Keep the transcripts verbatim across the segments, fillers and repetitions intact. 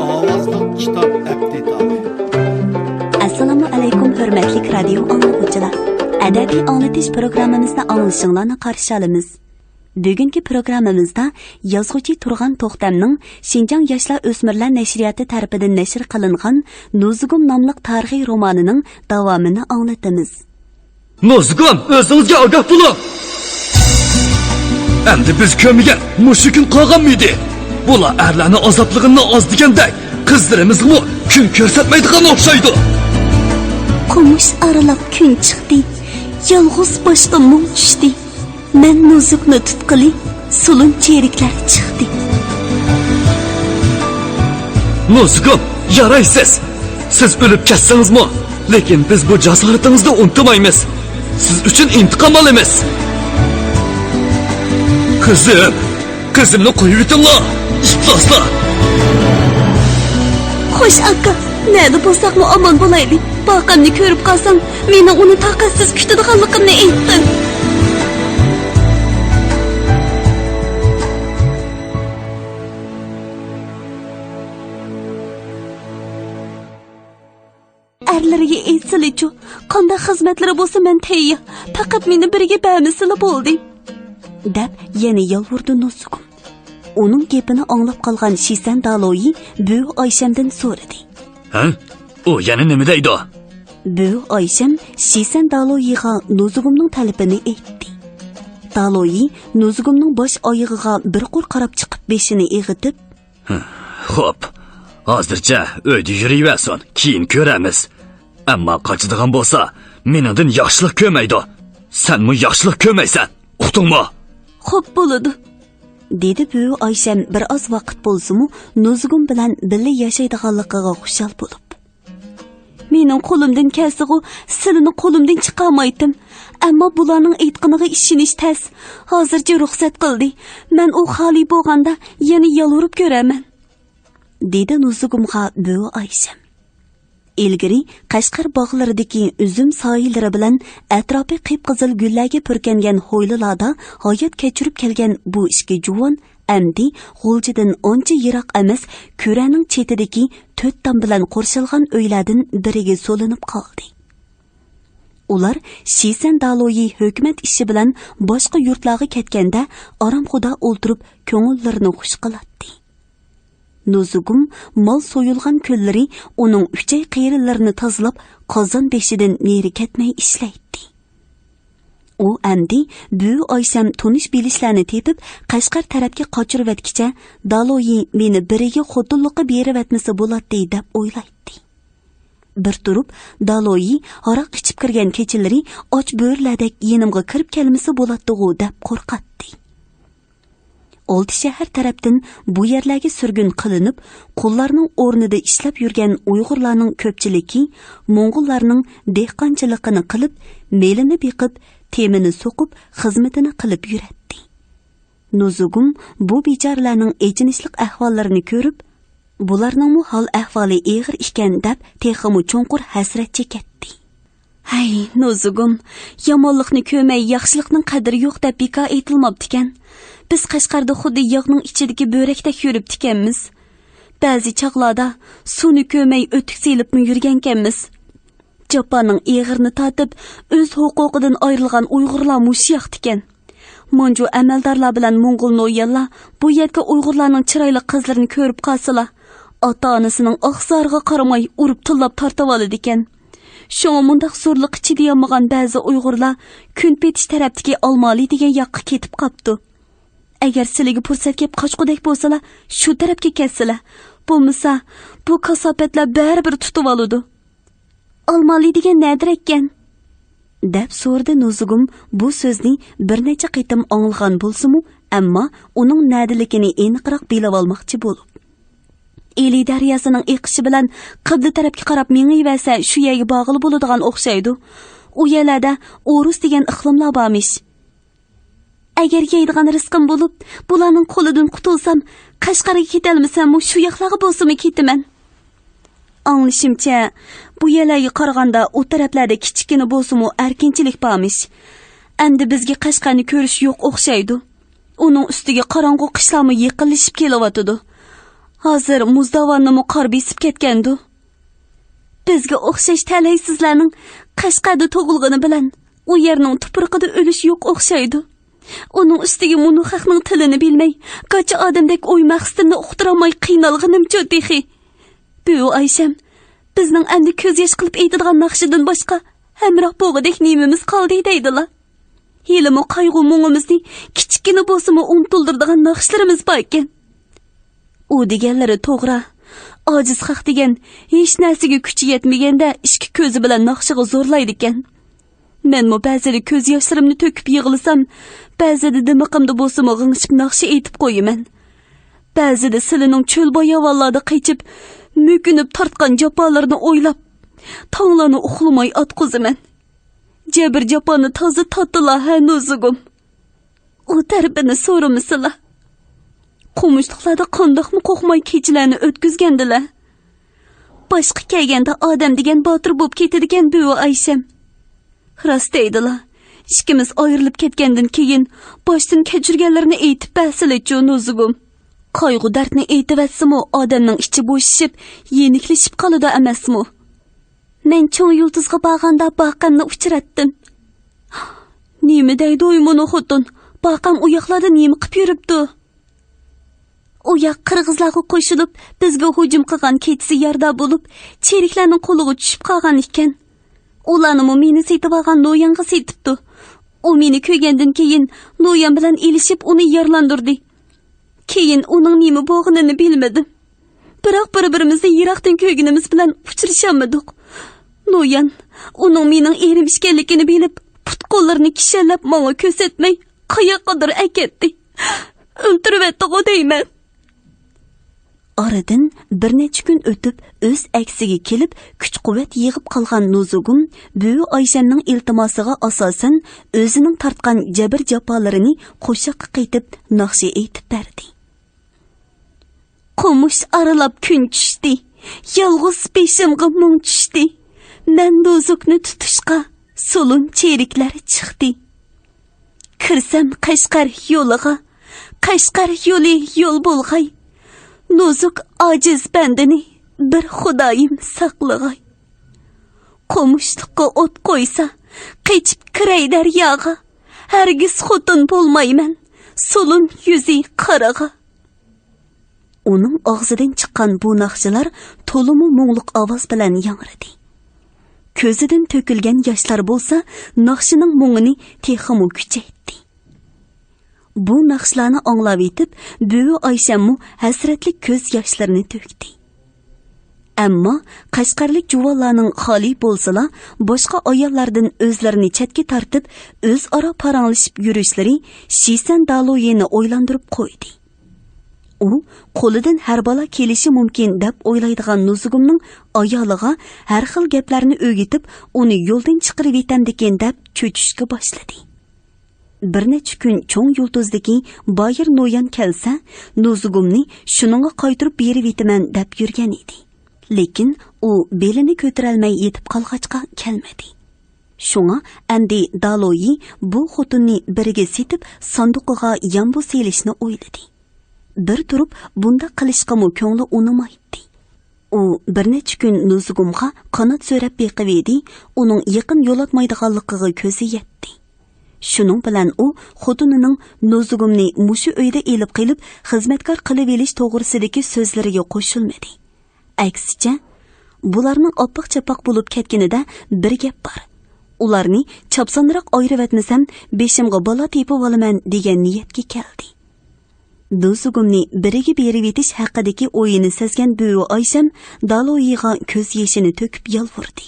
ئاۋازلىق كىتاب ئەپتىتاپى. ئەسسالامۇ ئەلەيكۇم، ھۆرمەتلىك رادىيو ئاڭلىغۇچىلار! ئەدەبىي ئاڭلىتىش پروگراممىمىزنى ئاڭلىشىڭلارنى قارشى ئالىمىز. بۈگۈنكى پروگراممىمىزدا يازغۇچى تۇرغان توختەمنىڭ شىنجاڭ ياشلار ئۆسمۈرلەر نەشرىياتى تەرىپىدىن نەشر قىلىنغان نۇزۇگۇم ناملىق تارىخىي رومانىنىڭ داۋامىنى ئاڭلىتىمىز. نۇزۇگۇم، ئۆزىڭىزگە ئاگاھ بولۇڭ! ئەمدى بىز كۆرمىگەن مۇشۇ كۈن قالغانمىدى؟ بۇلار ئەرلەرنى ئازابلىغىنىنى ئاز دېگەندەك، قىزلىرىمىزغىمۇ كۈن كۆرسەتمەيدىغان ئوخشايدۇ. قومۇش ئارىلاپ كۈن چىقتى، يالغۇز باشقا مۇڭ چۈشتى. مەن نۇزۇگنى تۇتقىلى، سولۇن چېرىكلەر چىقتى. نۇزۇگۇم، يارايسىز! سىز ئۆلۈپ كەتسىڭىزمۇ، لېكىن بىز بۇ جاسارىتىڭىزنى ئۇنتۇمايمىز. سىز ئۈچۈن ئىنتىقام ئالىمىز. قىزىم، قىزىمنى قويۇۋېتىڭلار، ئىپلاسلار! خوش ئاكا، نەدە بولساقمۇ ئامان بولايلى. باقامنى كۆرۈپ قالساڭ، مېنىڭ ئۇنى تاقەتسىز كۈتىدىغانلىقىمنى ئېيتقىن. ئەرلىرىگە ئېيتسىلىچۇ، قانداق خىزمەتلىرى بولسا مەن تەييار، پەقەت مېنى بىرىگە بەرمىسىلا بولدى، دەپ يەنە يالۋۇردى نۇزۇگۇم. ئۇنىڭ گېپىنى ئاڭلاپ قالغان شىسەن دالويى بۈۋى ئايشەمدىن سورىدى. ھە؟ ئۇ يەنە نېمە دەيدۇ؟ بۈۋى ئايشەم شىسەن دالويىغا نۇزۇگۇمنىڭ تەلىپىنى ئېيتتى. دالويى نۇزۇگۇمنىڭ باش ئايىغىغا بىر قۇر قاراپ چىقىپ بېشىنى ئېغىتىپ، خوپ، ھازىرچە ئۆيدە يۈرۈۋەرسۇن، كېيىن كۆرەرمىز. ئەمما قاچىدىغان بولسا، مېنىڭدىن ياخشىلىق كۆرمەيدۇ. سەنمۇ ياخشىلىق كۆرمەيسەن، ئۇقتۇڭمۇ؟ خوپ، بولىدۇ، دېدى بۈۋى ئايشەم بىر ئاز ۋاقىت بولسىمۇ نۇزۇگۇم بىلەن بىللە ياشايدىغانلىقىغا خۇشال بولۇپ. مېنىڭ قولۇمدىن كەلسىغۇ، سىلىنى قولۇمدىن چىقارمايتتىم. ئەمما بۇلارنىڭ ئېيتقىنىغا ئىشىنىش تەس. ھازىرچە رۇخسەت قىلدى. مەن ئۇ خالىي بولغاندا يەنە يالۋۇرۇپ كۆرەرمەن، دېدى نۇزۇگۇمغا بۈۋى ئايشەم. ئىلگىرى قەشقەر باغلىرىدىكى ئۈزۈم سايىلىرى بىلەن ئەتراپى قىپقىزىل گۈللەرگە پۈركەنگەن ھويلىلاردا ھايات كەچۈرۈپ كەلگەن بۇ ئىككى جۇۋان ئەمدى غۇلجىدىن ئانچە يىراق ئەمەس، كۈرەنىڭ چېتىدىكى تۆت تام بىلەن قورشالغان ئۆيلەردىن بىرىگە سولىنىپ قالدى. ئۇلار شىسەن دالويى ھۆكۈمەت ئىشى بىلەن باشقا يۇرتلارغا كەتكەندە ئارامخۇدا ئولتۇرۇپ كۆڭۈللىرىنى خۇش قىلاتتى. نۇزۇگۇم مال سويۇلغان كۈنلىرى ئۇنىڭ ئۈچەي قېرىلىرىنى تازىلاپ، قازان بېشىدىن نېرى كەتمەي ئىشلەيتتى. ئۇ ئەمدى بۈۋى ئايشەم تونۇش بىلىشلەرنى تېپىپ، قەشقەر تەرەپكە قاچۇرۇۋەتكىچە، دالويى مېنى بىرىگە خوتۇنلۇققا بېرىۋەتمىسە بولاتتى، دەپ ئويلايتتى. بىر تۇرۇپ، دالويى ھاراق ئىچىپ كىرگەن كېچىلىرى ئاچ بۆرىلەردەك يېنىمغا كىرىپ كەلمىسە بولاتتىغۇ، دەپ قورقاتتى. ئالتە شەھەر تەرەپتىن بۇ يەرلەرگە سۈرگۈن قىلىنىپ، قۇللارنىڭ ئورنىدا ئىشلەپ يۈرگەن ئۇيغۇرلارنىڭ كۆپچىلىكى موڭغۇللارنىڭ دېھقانچىلىقىنى قىلىپ، مېلىنى بېقىپ، تېمىنى سوقۇپ، خىزمىتىنى قىلىپ يۈرەتتى. نۇزۇگۇم بۇ بىچارىلەرنىڭ ئېچىنىشلىق ئەھۋاللىرىنى كۆرۈپ، بۇلارنىڭمۇ ھال-ئەھۋالى ئېغىر ئىكەن، دەپ تېخىمۇ چوڭقۇر ھەسرەت چېكەتتى. ھەي، نۇزۇگۇم، يامانلىقنى كۆرمەي، ياخشىلىقنىڭ قەدرى يوق دەپ بىكار ئېيتىلماپتىكەن. بىز قەشقەردە خۇددى ياغنىڭ ئىچىدىكى بۆرەكتەك يۈرۈپتىكەنمىز. بەزى چاغلاردا سۇنى كۆرمەي ئۆتۈك سېلىپمۇ يۈرگەنكەنمىز. جاپانىڭ ئېغىرىنى تارتىپ، ئۆز ھوقۇقىدىن ئايرىلغان ئۇيغۇرلار مۇشۇ ياقتىكەن. مانجۇ ئەمەلدارلار بىلەن موڭغۇل نويانلار بۇ يەرگە ئۇيغۇرلارنىڭ چىرايلىق قىزلىرىنى كۆرۈپ قالسىلا، ئاتا-ئانىسىنىڭ ئاھ-زارىغا قارىماي ئۇرۇپ تىللاپ تارتىۋالىدىكەن. شۇڭا مۇنداق زورلۇققا چىدىيالمىغان بەزى ئۇيغۇرلار كۈنپېتىش تەرەپتىكى ئالمالى دېگەن ياققا كېتىپ قاپتۇ. ئەگەر سىلىگە پۇرسەت كەپ قاچقۇدەك بولسىلا، شۇ تەرەپكە كەتسىلە. بولمىسا، بۇ كاساپەتلەر بەرىبىر تۇتۇۋالىدۇ. ئالمالى دېگەن نەدىرەككەن؟ دەپ سورىدى نۇزۇگۇم بۇ سۆزنى بىر نەچچە قېتىم ئاڭلىغان بولسىمۇ، ئەمما ئۇنىڭ نەدىلىكىنى ئېنىقراق بىلىۋالماقچى بولۇپ. ئىلى دەرياسىنىڭ ئېقىشى بىلەن قىبلە تەرەپكە قاراپ مېڭىۋەرسە، شۇ يەرگە بارغىلى بولىدىغان ئوخشايدۇ. ئۇ يەرلەردە ئورۇس دېگەن ئىقلىملار بارمىش. ئەگەر يەيدىغان رىزقىم بولۇپ، بۇلارنىڭ قولىدىن قۇتۇلسام، قەشقەرگە كېتەلمىسەممۇ، شۇ ياقلارغا بولسىمۇ كېتىمەن. ئاڭلىشىمچە، بۇ يەرلەرگە قارىغاندا ئۇ تەرەپلەردە كىچىككىنە بولسىمۇ ئەركىنچىلىك بارمىش. ئەمدى بىزگە قەشقەرنى كۆرۈش يوق ئوخشايدۇ. ئۇنىڭ ئۈستىگە قاراڭغۇ قىشلارمۇ يېقىنلىشىپ كېلىۋاتىدۇ. ھازىر مۇز داۋاننىمۇ قار بېسىپ كەتكەندۇ. بىزگە ئوخشاش تەلەيسىزلەرنىڭ قەشقەردە تۇغۇلغىنى بىلەن ئۇ يەرنىڭ تۇپرىقىدا ئۆلۈش يوق ئوخشايدۇ. ئۇنىڭ ئۈستىگە مۇنۇ خەقنىڭ تىلىنى بىلمەي، گاچا ئادەمدەك ئوي مەقسىتىمنى ئۇقتۇرالماي قىينالغىنىمچۇ تېخى؟ بۈۋى ئايشەم، بىزنىڭ ئەمدى كۆز ياش قىلىپ ئېيتىدىغان ناخشىدىن باشقا ھەمراھ بولغۇدەك نېمىمىز قالدى دەيدىلا. ھېلىمۇ قايغۇ مۇڭىمىزنى كىچىككىنە بولسىمۇ ئۇنتۇلدۇرىدىغان ناخشىلىرىمىز باركەن. ئۇ دېگەنلىرى توغرا. ئاجىز خەق دېگەن ھېچ نەرسىگە كۈچى يەتمىگەندە ئىككى كۆزى بىلەن ناخشىغا زورلايدىكەن. مەنمۇ بەزىدە كۆز ياشلىرىمنى تۆكۈپ يىغلىسام، بەزىدە دىمىقىمدا بولسىمۇ غىڭشىپ ناخشا ئېيتىپ قويىمەن. بەزىدە سىلىنىڭ چۆل باياۋانلاردا قېچىپ، مۆكۈنۈپ تارتقان جاپالىرىنى ئويلاپ، تاڭلارنى ئۇخلىماي ئاتقۇزىمەن. جەبىر جاپانى تازا تاتتىلا ھە نۇزۇگۇم. ئۇ تەرىپىنى سورىمىسىلا. قومۇشلۇقلاردا قانداقمۇ قورقماي كېچىلەرنى ئۆتكۈزگەندىلە. باشقا كەلگەندە ئادەم دېگەن باتۇر بولۇپ كېتىدىكەن بۈۋى ئايشەم. راست دەيدىلا. ئىككىمىز ئايرىلىپ كەتكەندىن كېيىن باشتىن كەچۈرگەنلىرىنى ئېيتىپ بەرسىلىچۇ نۇزۇگۇم. قايغۇ دەردنى ئېيتىۋەتسىمۇ ئادەمنىڭ ئىچى بوشىشىپ، يېنىكلىشىپ قالىدۇ ئەمەسمۇ؟ مەن چوڭ يۇلتۇزغا بارغاندا باقەمنى ئۇچراتتىم. نېمە دەيدۇ مۇنۇ خوتۇن؟ باقەم ئۇ ياقلاردا نېمە قىپ يۈرۈپتۇ؟ ئۇ ياق قىرغىزلارغا قوشۇلۇپ، بىزگە ھۇجۇم قىلغان كېچىسى ياردا بولۇپ، چېرىكلەرنىڭ قولىغا چۈشۈپ قالغان ئىكەن. ئۇلارنىمۇ مېنى سېتىۋالغان نويانغا سېتىپتۇ. ئۇ مېنى كۆرگەندىن كېيىن، نويان بىلەن ئېلىشىپ، ئۇنى يارىلاندۇردى. كېيىن ئۇنىڭ نېمە بولغىنىنى بىلمىدىم. بىراق بىر-بىرىمىزنى يىراقتىن كۆرگىنىمىز بىلەن ئۇچرىشالمىدۇق. نويان ئۇنىڭ مېنىڭ ئېرىم ئىكەنلىكىنى بىلىپ، پۇت-قوللىرىنى كىشەنلەپ ماڭا كۆرسەتمەي، قاياققىدۇر ئەكەتتى. ئۆلتۈرۈۋەتتىغۇ دەيمەن. ئارىدىن بىر نەچچە كۈن ئۆتۈپ، ئۆز ئەكسىگە كېلىپ، كۈچ-قۇۋۋەت يىغىپ قالغان نۇزۇگۇم بۈۋى ئايشەمنىڭ ئىلتىماسىغا ئاساسەن، ئۆزىنىڭ تارتقان جەبىر-جاپالىرىنى قوشاققا قېتىپ، ناخشا ئېيتىپ بەردى. قومۇش ئارىلاپ كۈن چۈشتى، يالغۇز بېشىمغا مۇڭ چۈشتى. مەن نوزۇكنى تۇتۇشقا، سولۇن چېرىكلەر چىقتى. كىرسەم قەشقەر يولىغا، قەشقەر يولى يول بولغاي. نوزۇك ئاجىز بەندىنى بىر خۇدايىم ساقلىغاي. قومۇشلۇققا ئوت قويسا، قېچىپ كىرەي دەرياغا. ھەرگىز خوتۇن بولمايمەن، سولۇن يۈزى قارىغا. ئۇنىڭ ئاغزىدىن چىققان بۇ ناخشىلار تولىمۇ مۇڭلۇق ئاۋاز بىلەن ياڭرىدى. كۆزىدىن تۆكۈلگەن ياشلار بولسا ناخشىنىڭ مۇڭىنى تېخىمۇ كۈچەيتتى. بۇ ناخشىلارنى ئاڭلاۋېتىپ، بۈۋى ئايشەممۇ ھەسرەتلىك كۆز ياشلىرىنى تۆكتى. ئەمما قەشقەرلىك جۇۋانلارنىڭ خالى بولسىلا، باشقا ئاياللاردىن ئۆزلىرىنى چەتكە تارتىپ، ئۆزئارا پاراڭلىشىپ يۈرۈشلىرى شىسەن دالويىنى ئويلاندۇرۇپ قويدى. ئۇ قولىدىن ھەر بالا كېلىشى مۇمكىن دەپ ئويلايدىغان نۇزۇگۇمنىڭ ئايالىغا ھەر خىل گەپلەرنى ئۆگىتىپ، ئۇنى يولدىن چىقىرىۋېتەمدىكىن دەپ چۆچۈشكە باشلىدى. بىر نەچچە كۈن چوڭ يۇلتۇزدىكى بايىر نويان كەلسە، نۇزۇگۇمنى شۇنىڭغا قايتۇرۇپ بېرىۋېتىمەن دەپ يۈرگەن ئىدى. لېكىن ئۇ بېلىنى كۆتۈرەلمەي يېتىپ قالغاچقا كەلمىدى. شۇڭا ئەمدى دالويى بۇ خوتۇننى بىرىگە سېتىپ، ساندۇقىغا يامبۇ سېلىشنى ئويلىدى. بىر تۇرۇپ بۇنداق قىلىشقىمۇ كۆڭلى ئۇنىمايتتى. ئۇ بىر نەچچە كۈن نۇزۇگۇمغا قانات سۆرەپ بېقىۋىدى، ئۇنىڭ يېقىن يولاتمايدىغانلىقىغا كۆزى يەتتى. شۇنىڭ بىلەن ئۇ خوتۇنىنىڭ نۇزۇگۇمنى مۇشۇ ئۆيدە ئېلىپ قېلىپ خىزمەتكار قىلىۋېلىش توغرىسىدىكى سۆزلىرىگە قوشۇلمىدى. ئەكسىچە، بۇلارنىڭ ئاپپاق-چاپپاق بولۇپ كەتكىنىدە بىر گەپ بار. ئۇلارنى چاپسانراق ئايرىۋەتمىسەم، بېشىمغا بالا تېپىۋالىمەن دېگەن نىيەتكە كەلدى. نۇزۇگۇمنى بىرىگە بېرىۋېتىش ھەققىدىكى ئويىنى سەزگەن بۈۋى ئايشەم دالويىغا كۆز يېشىنى تۆكۈپ يالۋۇردى.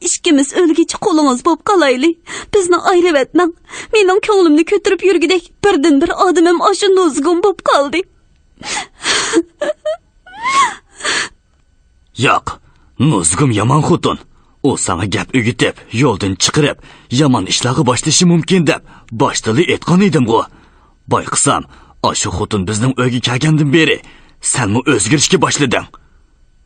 ئىككىمىز ئۆلگۈچە قۇلىڭىز بولۇپ قالايلى. بىزنى ئايرىۋەتمەڭ. مېنىڭ كۆڭلۈمنى كۆتۈرۈپ يۈرگۈدەك بىردىنبىر ئادىمىم ئاشۇ نۇزۇگۇم بولۇپ قالدى. ياق، نۇزۇگۇم يامان خوتۇن. ئۇ ساڭا گەپ ئۆگىتىپ، يولدىن چىقىرىپ، يامان ئىشلارغا باشلىشى مۇمكىن دەپ باشتىلا ئېيتقان ئىدىمغۇ. بايقىسام، ئاشۇ خوتۇن بىزنىڭ ئۆيگە كەلگەندىن بېرى سەنمۇ ئۆزگىرىشكە باشلىدىڭ.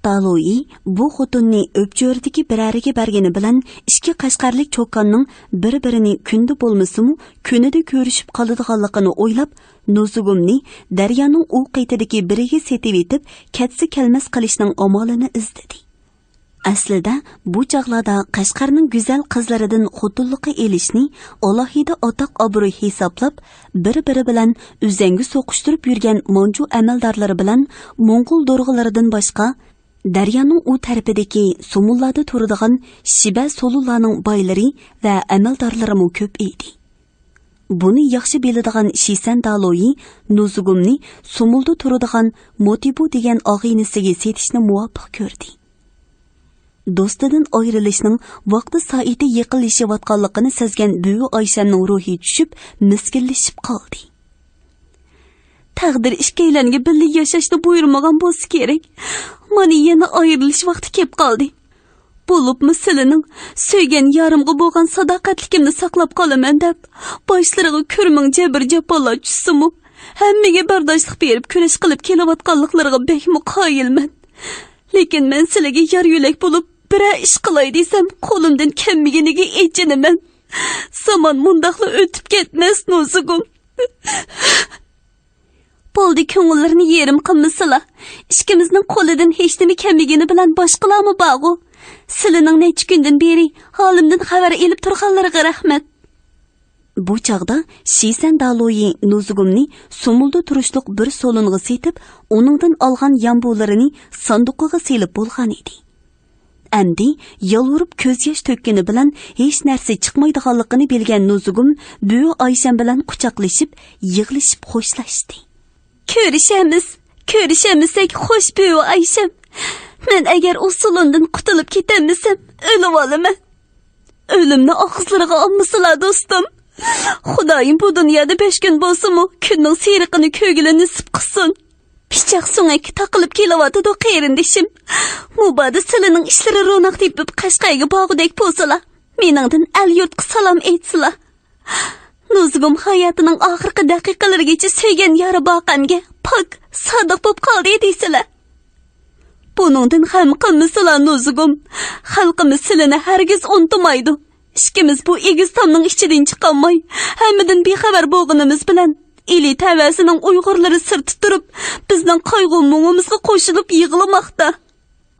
دالويى بۇ خوتۇننى ئۆپچۆرىدىكى بىرەرىگە بەرگىنى بىلەن ئىككى قەشقەرلىك چوكاننىڭ بىر-بىرىنى كۈندە بولمىسىمۇ، كۈنىدە كۆرۈشۈپ قالىدىغانلىقىنى ئويلاپ، نۇزۇگۇمنى دەريانىڭ ئۇ قېتىدىكى بىرىگە سېتىۋېتىپ، كەتسە كەلمەس قىلىشنىڭ ئامالىنى ئىزدىدى. ئەسلىدە، بۇ چاغلاردا قەشقەرنىڭ گۈزەل قىزلىرىدىن خوتۇنلۇققا ئېلىشنى ئالاھىدە ئاتاق-ئابرۇي ھېسابلاپ، بىر-بىرى بىلەن ئۈزەڭگە سوقۇشتۇرۇپ يۈرگەن مانجۇ ئەمەلدارلىرى بىلەن موڭغۇل دورغىلىرىدىن باشقا، دەريانىڭ ئۇ تەرىپىدىكى سومۇنلاردا تۇرىدىغان شىبە سولۇنلارنىڭ بايلىرى ۋە ئەمەلدارلىرىمۇ كۆپ ئىدى. بۇنى ياخشى بىلىدىغان شىسەن دالويى نۇزۇگۇمنى سومۇلدا تۇرىدىغان موتىبۇ دېگەن ئاغىنىسىگە سېتىشنى مۇۋاپىق كۆردى. دوستىدىن ئايرىلىشنىڭ ۋاقتى سائىتى يېقىنلىشىۋاتقانلىقىنى سەزگەن بۈۋى ئايشەمنىڭ روھى چۈشۈپ، مىسكىنلىشىپ قالدى. تەقدىر ئىككىيلەنگە بىللە ياشاشنى بۇيرۇمىغان بولسا كېرەك. مانا يەنە ئايرىلىش ۋاقتى كېلىپ قالدى. بولۇپمۇ سىلىنىڭ سۆيگەن يارىمغا بولغان ساداقەتلىكىمنى ساقلاپ قالىمەن دەپ، باشلىرىغا كۆرمىڭ جەبىر-جاپالار چۈشسىمۇ، ھەممىگە بەرداشلىق بېرىپ كۈرەش قىلىپ كېلىۋاتقانلىقلىرىغا بەكمۇ قايىلمەن. لېكىن مەن سىلىگە يار يۆلەك بولۇپ، بىرەر ئىش قىلاي دېسەم، قولۇمدىن كەلمىگىنىگە ئېچىنىمەن. زامان مۇنداقلا ئۆتۈپ كەتمەس، نۇزۇگۇم. بولدى، كۆڭۈللىرىنى يېرىم قىلمىسىلا. ئىككىمىزنىڭ قولىدىن ھېچنېمە كەلمىگىنى بىلەن باشقىلارمۇ بارغۇ. سىلىنىڭ نەچچە كۈندىن بېرى ھالىمدىن خەۋەر ئېلىپ تۇرغانلىرىغا رەھمەت. بۇ چاغدا شىسەن دالويى نۇزۇگۇمنى سومۇلدا تۇرۇشلۇق بىر سولۇنغا سېتىپ، ئۇنىڭدىن ئالغان يامبۇلىرىنى ساندۇقىغا سېلىپ بولغانىدى. ئەمدى يالۋۇرۇپ كۆز ياش تۆككىنى بىلەن ھېچ نەرسە چىقمايدىغانلىقىنى بىلگەن نۇزۇگۇم بۈۋى ئايشەم بىلەن قۇچاقلىشىپ، يىغلىشىپ خوشلاشتى. كۆرۈشەمىز، كۆرۈشەمىسەك خوش بۈۋى ئايشەم. مەن ئەگەر ئۇ سولۇندىن قۇتۇلۇپ كېتەلمىسەم، ئۆلۈۋالىمەن. ئۆلۈمنى ئاغزىلىرىغا ئالمىسىلا، دوستۇم. خۇدايىم بۇ دۇنيادا بەش كۈن بولسىمۇ، كۈننىڭ سېرىقىنى كۆرگىلى نېسىپ قىلسۇن. پىچاق سۆڭەككە تاقىلىپ كېلىۋاتىدۇ، قېرىندىشىم. مۇبادا سىلىنىڭ ئىشلىرى روناق تېپىپ قەشقەرگە بارغۇدەك بولسىلا، مېنىڭدىن ئەل-يۇرتقا سالام ئېيتسىلا. نۇزۇگۇم ھاياتىنىڭ ئاخىرقى دەقىقىلىرىگىچە سۆيگەن يارى باقەمگە پاك، سادىق بوپ قالدى دېسىلە. بۇنىڭدىن غەم قىلمىسىلا، نۇزۇگۇم. خەلقىمىز سىلىنى ھەرگىز ئۇنتۇمايدۇ. ئىككىمىز بۇ ئېگىز تامنىڭ ئىچىدىن چىقالماي، ھەممىدىن بىخەۋەر بولغىنىمىز بىلەن، ئىلى تەۋەسىنىڭ ئۇيغۇرلىرى سىرتتا تۇرۇپ، بىزنىڭ قايغۇ-مۇڭىمىزغا قوشۇلۇپ يىغلىماقتا.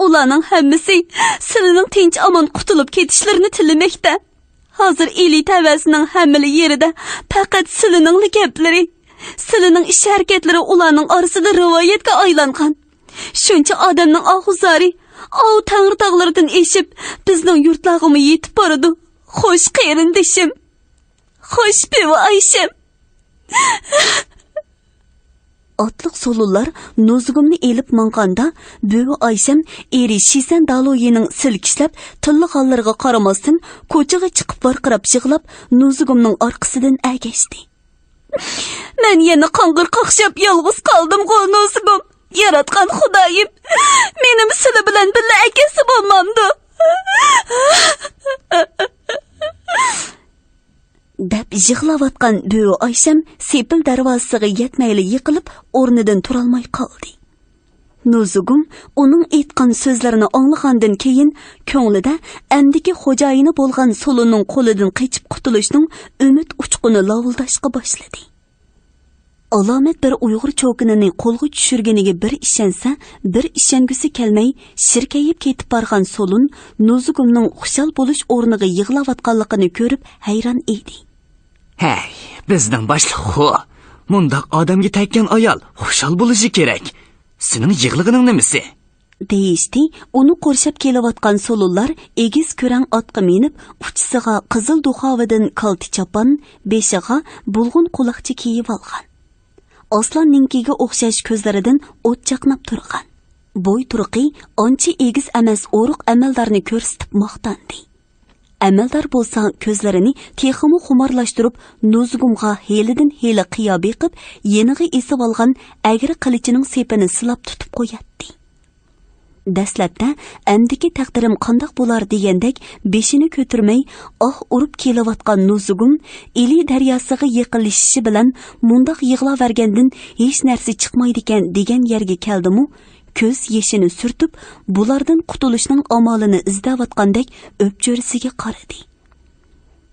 ئۇلارنىڭ ھەممىسى سىلىنىڭ تىنچ-ئامان قۇتۇلۇپ كېتىشلىرىنى تىلىمەكتە. ھازىر ئىلى تەۋەسىنىڭ ھەممىلا يېرىدە پەقەت سىلىنىڭلا گەپلىرى، سىلىنىڭ ئىش-ھەرىكەتلىرى ئۇلارنىڭ ئارىسىدا رىۋايەتكە ئايلانغان. شۇنچە ئادەمنىڭ ئاھۇ-زارى ئاۋۇ تەڭرىتاغلىرىدىن ئېشىپ، بىزنىڭ يۇرتلارغىمۇ يېتىپ بارىدۇ. خوش، قېرىندىشىم. خوش، بۈۋى ئايشەم. ئاتلىق سولۇنلار نۇزۇگۇمنى ئېلىپ ماڭغاندا، بۈۋى ئايشەم ئېرى شىسەن دالويىنىڭ سىلكىشلەپ تىللىغانلىرىغا قارىماستىن، كوچىغا چىقىپ ۋارقىراپ يىغلاپ، نۇزۇگۇمنىڭ ئارقىسىدىن ئەگەشتى. مەن يەنە قاڭغىر قاقشاپ يالغۇز قالدىمغۇ، نۇزۇگۇم. ياراتقان خۇدايىم، مېنىمۇ سىلى بىلەن بىللە ئەكەتسە بولمامدۇ؟ دەپ يىغلاۋاتقان بۈۋى ئايشەم سېپىل دەرۋازىسىغا يەتمەيلا يىقىلىپ، ئورنىدىن تۇرالماي قالدى. نۇزۇگۇم ئۇنىڭ ئېيتقان سۆزلىرىنى ئاڭلىغاندىن كېيىن، كۆڭلىدە ئەمدىكى خوجايىنى بولغان سولۇننىڭ قولىدىن قېچىپ قۇتۇلۇشنىڭ ئۈمىد ئۇچقۇنى لاۋۇلداشقا باشلىدى. ئالامەت بىر ئۇيغۇر چوكىنىنى قولغا چۈشۈرگىنىگە بىر ئىشەنسە، بىر ئىشەنگۈسى كەلمەي، شىركەيىپ كېتىپ بارغان سولۇن نۇزۇگۇمنىڭ خۇشال بولۇش ئورنىغا يىغلاۋاتقانلىقىنى كۆرۈپ ھەيران ئىدى. ھەي، بىزنىڭ باشلىققۇ، مۇنداق ئادەمگە تەگكەن ئايال خۇشال بولۇشى كېرەك. سېنىڭ يىغلىغىنىڭ نېمىسى؟ دېيىشتى ئۇنى قورشاپ كېلىۋاتقان سولۇنلار ئېگىز كۆرەڭ ئاتقا مىنىپ، ئۇچىسىغا قىزىل دۇخاۋىدىن كالتە چاپان، بېشىغا بۇلغۇن قۇلاقچا كىيىۋالغان. ئاسلان نىڭكىگە ئوخشاش كۆزلىرىدىن ئوت چاقناپ تۇرغان. بوي تۇرقى ئانچە ئېگىز ئەمەس ئورۇق ئەمەلدارنى كۆرسىتىپ ماختاندى. ئەمەلدار بولسا كۆزلىرىنى تېخىمۇ خۇمارلاشتۇرۇپ، نۇزۇگۇمغا ھېلىدىن ھېلى قىيا بېقىپ، يېنىغا ئېسىۋالغان ئەگرى قىلىچىنىڭ سېپىنى سىلاپ تۇتۇپ قوياتتى. دەسلەپتە ئەمدىكى تەقدىرىم قانداق بولار دېگەندەك بېشىنى كۆتۈرمەي، ئاھ ئۇرۇپ كېلىۋاتقان نۇزۇگۇم ئىلى دەرياسىغا يېقىنلىشىشى بىلەن مۇنداق يىغلاۋەرگەندىن ھېچ نەرسە چىقمايدىكەن دېگەن يەرگە كەلدىمۇ، كۆز يېشىنى سۈرتۈپ، بۇلاردىن قۇتۇلۇشنىڭ ئامالىنى ئىزدەۋاتقاندەك ئۆپچۆرىسىگە قارىدى.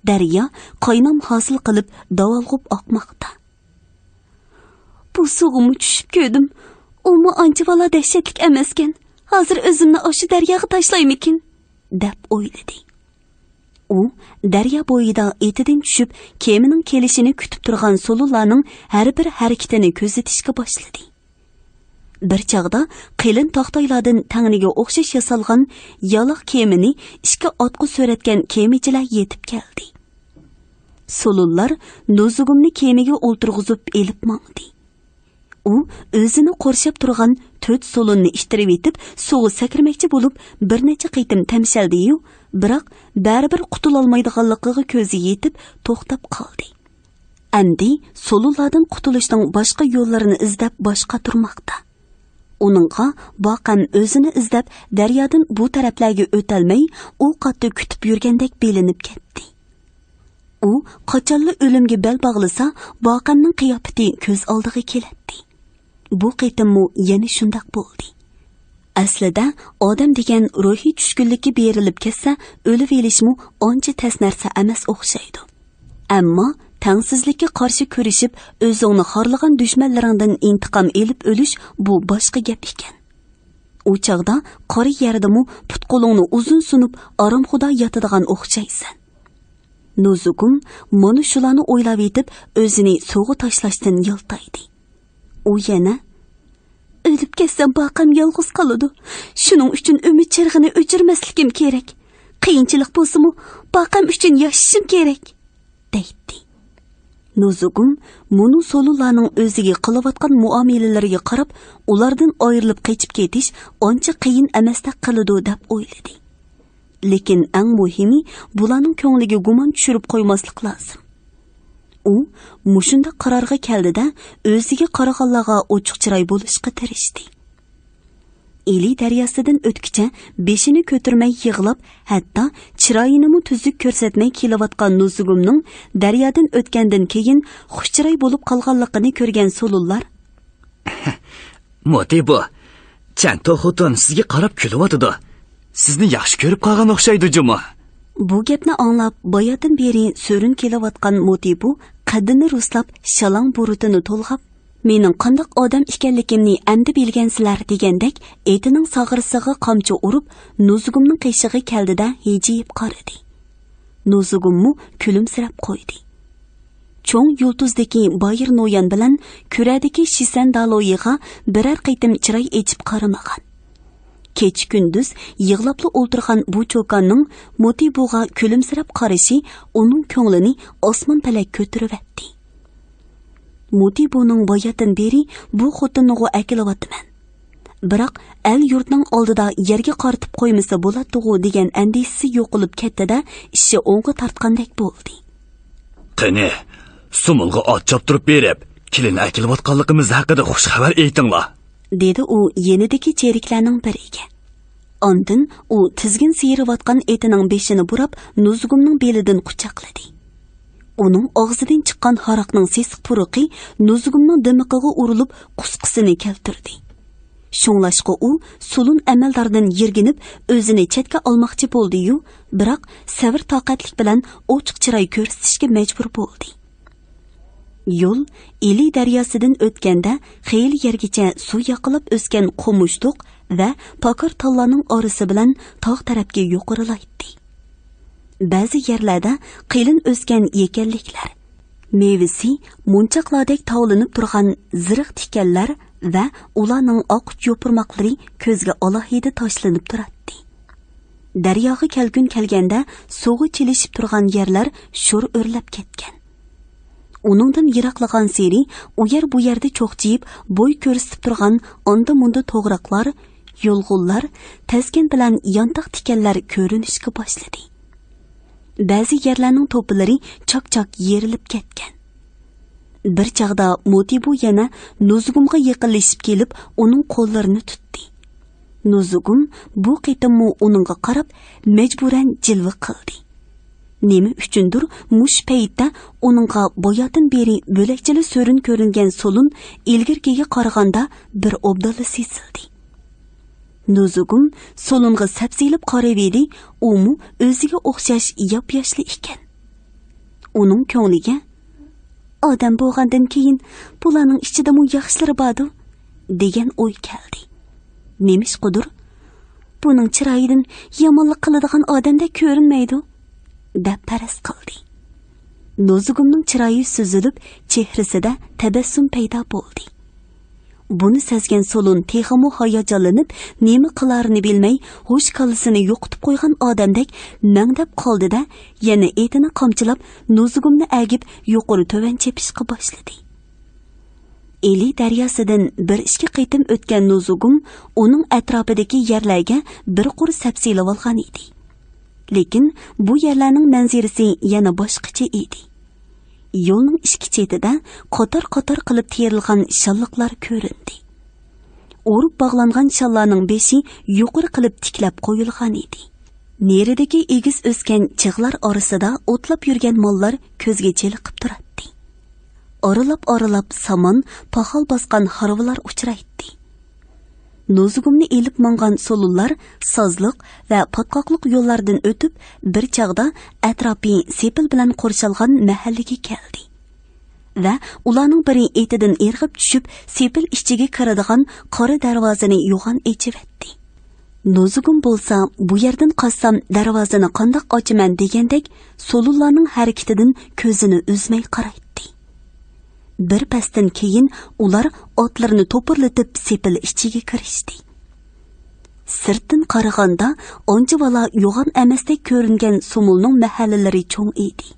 دەريا قاينام ھاسىل قىلىپ داۋالغۇپ ئاقماقتا. بۇ سۇغىمۇ چۈشۈپ كۆردۈم. ئۇمۇ ئانچە بالا دەھشەتلىك ئەمەسكەن. ھازىر ئۆزۈمنى ئاشۇ دەرياغا تاشلايمىكىن؟ دەپ ئويلىدى. ئۇ دەريا بويىدا ئېتىدىن چۈشۈپ، كېمىنىڭ كېلىشىنى كۈتۈپ تۇرغان سولۇنلارنىڭ ھەر بىر ھەرىكىتىنى كۆزىتىشكە باشلىدى. بىر چاغدا قېلىن تاختايلاردىن تەڭنىگە ئوخشاش ياسالغان يالاق كېمىنى ئىككى ئاتقا سۆرەتكەن كېمىچىلەر يېتىپ كەلدى. سولۇنلار نوزۇگۇمنى كېمىگە ئولتۇرغۇزۇپ ئېلىپ ماڭدى. ئۇ ئۆزىنى قورشاپ تۇرغان تۆت سولۇننى ئىتتىرىۋېتىپ، سۇغا سەكرىمەكچى بولۇپ، بىر نەچچە قېتىم تەمشەلدى-يۇ، بىراق بەرىبىر قۇتۇلالمايدىغانلىقىغا كۆزى يېتىپ، توختاپ قالدى. ئەمدى سولۇنلاردىن قۇتۇلۇشنىڭ باشقا يوللىرىنى ئىزدەپ باش قاتۇرماقتا. ئۇنىڭغا باقەم ئۆزىنى ئىزدەپ، دەريادىن بۇ تەرەپلەرگە ئۆتەلمەي، ئۇ قاتتا كۈتۈپ يۈرگەندەك بىلىنىپ كەتتى. ئۇ قاچانلا ئۆلۈمگە بەل باغلىسا، باقەمنىڭ قىياپىتى كۆز ئالدىغا كېلەتتى. بۇ قېتىممۇ يەنە شۇنداق بولدى. ئەسلىدە، ئادەم دېگەن روھىي چۈشكۈنلۈككە بېرىلىپ كەتسە، ئۆلۈۋېلىشمۇ ئانچە تەس نەرسە ئەمەس ئوخشايدۇ. ئەمما تەڭسىزلىككە قارشى كۈرىشىپ، ئۆزۈڭنى خارلىغان دۈشمەنلىرىڭدىن ئىنتىقام ئېلىپ ئۆلۈش، بۇ باشقا گەپ ئىكەن. ئۇ چاغدا قارا يەردىمۇ پۇت-قولۇڭنى ئۇزۇن سۇنۇپ، ئارامخۇدا ياتىدىغان ئوخشايسەن. نوزۇگۇم مانا شۇلارنى ئويلاۋېتىپ، ئۆزىنى سۇغا تاشلاشتىن يالتايدى. ئۇ يەنە، «ئۆلۈپ كەتسەم، باقەم يالغۇز قالىدۇ. شۇنىڭ ئۈچۈن ئۈمىد چىرىغىنى ئۆچۈرمەسلىكىم كېرەك. قىيىنچىلىق بولسىمۇ، باقەم ئۈچۈن ياشىشىم كېرەك» دەيتتى. نوزۇگۇم مۇنۇ سولۇنلارنىڭ ئۆزىگە قىلىۋاتقان مۇئامىلىلىرىگە قاراپ، ئۇلاردىن ئايرىلىپ قېچىپ كېتىش ئانچە قىيىن ئەمەستەك قىلىدۇ دەپ ئويلىدى. لېكىن ئەڭ مۇھىمى، بۇلارنىڭ كۆڭلىگە گۇمان چۈشۈرۈپ قويماسلىق لازىم. ئۇ مۇشۇنداق قارارغا كەلدى-دە، ئۆزىگە قارىغانلارغا ئوچۇق چىراي بولۇشقا تىرىشتى. ئىلى دەرياسىدىن ئۆتكۈچە بېشىنى كۆتۈرمەي يىغلاپ، ھەتتا چىرايىنىمۇ تۈزۈك كۆرسەتمەي كېلىۋاتقان نوزۇگۇمنىڭ دەريادىن ئۆتكەندىن كېيىن خۇش چىراي بولۇپ قالغانلىقىنى كۆرگەن سولۇنلار، موتى بۇ، چەنتۇ خوتۇن سىزگە قاراپ كۈلۈۋاتىدۇ. سىزنى ياخشى كۆرۈپ قالغان ئوخشايدۇ جۇمۇ. بۇ گەپنى ئاڭلاپ، باياتىن بېرى سۆرۈن كېلىۋاتقان موتى بۇ قەددىنى رۇسلاپ، شالاڭ بۇرۇتىنى تولغاپ، «مېنىڭ قانداق ئادەم ئىكەنلىكىمنى ئەمدى بىلگەنسىلەر» دېگەندەك، ئېتىنىڭ ساغرىسىغا قامچا ئۇرۇپ، نوزۇگۇمنىڭ قېشىغا كەلدى-دە، ھىجىيىپ قارىدى. نوزۇگۇممۇ كۈلۈمسىرەپ قويدى. چوڭ يۇلتۇزدىكى بايىر نويان بىلەن كۈرەدىكى شىسەن دالويىغا بىرەر قېتىم چىراي ئېچىپ قارىمىغان. كېچە-كۈندۈز يىغلاپلا ئولتۇرغان بۇ چوكاننىڭ موتى بۇغا كۈلۈمسىرەپ قارىشى ئۇنىڭ كۆڭلىنى ئاسمان پەلەك كۆتۈرۈۋەتتى. موتى بۇنىڭ باياتىن بېرى بۇ خوتۇننىغۇ ئەكېلىۋاتىمەن. بىراق ئەل-يۇرتنىڭ ئالدىدا يەرگە قارىتىپ قويمىسا بولاتتىغۇ دېگەن ئەندىشىسى يوقىلىپ كەتتى-دە، ئىشى ئوڭغا تارتقاندەك بولدى. قېنى، سۇمۇلغا ئات چاپتۇرۇپ بېرىپ، كېلىن ئەكېلىۋاتقانلىقىمىز ھەققىدە خۇش خەۋەر ئېيتىڭلار، دېدى ئۇ يېنىدىكى چېرىكلەرنىڭ بىرىگە. ئاندىن ئۇ تىزگىن سىيرىۋاتقان ئېتىنىڭ بېشىنى بۇراپ، نۇزۇگۇمنىڭ بېلىدىن قۇچاقلىدى. ئۇنىڭ ئاغزىدىن چىققان ھاراقنىڭ سېسىق پۇرىقى نۇزۇگۇمنىڭ دىمىقىغا ئۇرۇلۇپ، قۇسقىسىنى كەلتۈردى. شۇڭلاشقا ئۇ سولۇن ئەمەلداردىن يىرگىنىپ، ئۆزىنى چەتكە ئالماقچى بولدى-يۇ، بىراق سەۋر-تاقەتلىك بىلەن ئوچۇق چىراي كۆرسىتىشكە مەجبۇر بولدى. يول ئىلى دەرياسىدىن ئۆتكەندە، خېلى يەرگىچە سۇ ياقىلاپ ئۆسكەن قومۇشلۇق ۋە پاكار تاللارنىڭ ئارىسى بىلەن تاغ تەرەپكە يوقىرىلايتتى. بەزى يەرلەردە قېلىن ئۆسكەن يېكەنلىكلەر، مېۋىسى مونچاقلاردەك تاۋلىنىپ تۇرغان زىرىق تىكەنلەر ۋە ئۇلارنىڭ ئاق ئۇچ يوپۇرماقلىرى كۆزگە ئالاھىدە تاشلىنىپ تۇراتتى. دەرياغا كەلكۈن كەلگەندە، سۇغا چىلىشىپ تۇرغان يەرلەر شور ئۆرلەپ كەتكەن. ئۇنىڭدىن يىراقلىغانسېرى ئۇ يەر بۇ يەردە چوقچىيىپ، بوي كۆرسىتىپ تۇرغان ئاندا-مۇندا توغراقلار، يۇلغۇنلار، تەسكەن بىلەن يانتاق تىكەنلەر كۆرۈنۈشكە باشلىدى. بەزى يەرلەرنىڭ توپىلىرى چاك-چاك يېرىلىپ كەتكەن. بىر چاغدا موتىبۇ يەنە نۇزۇگۇمغا يېقىنلىشىپ كېلىپ، ئۇنىڭ قوللىرىنى تۇتتى. نۇزۇگۇم بۇ قېتىممۇ ئۇنىڭغا قاراپ، مەجبۇرەن جىلۋە قىلدى. نېمە ئۈچۈندۇر مۇشۇ پەيتتە ئۇنىڭغا باياتىن بېرى بۆلەكچىلا سۆرۈن كۆرۈنگەن سولۇن ئىلگىرىكىگە قارىغاندا بىر ئوبدانلا سېسىلدى. نۇزۇگۇم سولۇنغا سەپسېلىپ قاراۋىدى، ئۇمۇ ئۆزىگە ئوخشاش ياپياشلا ئىكەن. ئۇنىڭ كۆڭلىگە، «ئادەم بولغاندىن كېيىن بۇلارنىڭ ئىچىدىمۇ ياخشىلىرى باردۇ» دېگەن ئوي كەلدى. نېمىشقىدۇر، «بۇنىڭ چىرايىدىن يامانلىق قىلىدىغان ئادەمدەك كۆرۈنمەيدۇ» دەپ پەرەز قىلدى. نۇزۇگۇمنىڭ چىرايى سۈزۈلۈپ، چېھرىسىدە تەبەسسۇم پەيدا بولدى. بۇنى سەزگەن سولۇن تېخىمۇ ھاياجانلىنىپ، نېمە قىلارىنى بىلمەي، ھوش كاللىسىنى يوقىتىپ قويغان ئادەمدەك مەڭدەپ قالدى-دە، يەنە ئېتىنى قامچىلاپ، نۇزۇگۇمنى ئەگىپ، يۇقىرى تۆۋەن چېپىشقا باشلىدى. ئىلى دەرياسىدىن بىر ئىككى قېتىم ئۆتكەن نۇزۇگۇم ئۇنىڭ ئەتراپىدىكى يەرلەرگە بىر قۇر سەپسېلىۋالغان ئىدى. لېكىن بۇ يەرلەرنىڭ مەنزىرىسى يەنە باشقىچە ئىدى. يولنىڭ ئىككى چېتىدە قاتار-قاتار قىلىپ تېرىلغان شاللىقلار كۆرۈندى. ئورۇپ باغلانغان شاللارنىڭ بېشى يۇقىرى قىلىپ تىكلەپ قويۇلغان ئىدى. نېرىدىكى ئېگىز ئۆسكەن چىغلار ئارىسىدا ئوتلاپ يۈرگەن ماللار كۆزگە چېلىقىپ تۇراتتى. ئارىلاپ-ئارىلاپ سامان، پاخال باسقان ھارۋىلار ئۇچرايتتى. نۇزۇگۇمنى ئېلىپ ماڭغان سولۇنلار سازلىق ۋە پاتقاقلىق يوللاردىن ئۆتۈپ، بىر چاغدا ئەتراپى سېپىل بىلەن قورشالغان مەھەللىگە كەلدى. ۋە ئۇلارنىڭ بىرى ئېتىدىن ئىرغىپ چۈشۈپ، سېپىل ئىچىگە كىرىدىغان قارا دەرۋازىنى يوغان ئېچىۋەتتى. نۇزۇگۇم بولسا، «بۇ يەردىن قاچسام، دەرۋازىنى قانداق ئاچىمەن؟» دېگەندەك، سولۇنلارنىڭ ھەرىكىتىدىن كۆزىنى ئۈزمەي قارايتتى. بىر پەستىن كېيىن ئۇلار ئاتلىرىنى توپۇرلىتىپ سېپىل ئىچىگە كىرىشتى. سىرتتىن قارىغاندا ئانچە بالا يوغان ئەمەستەك كۆرۈنگەن سومۇلنىڭ مەھەللىلىرى چوڭ ئىدى.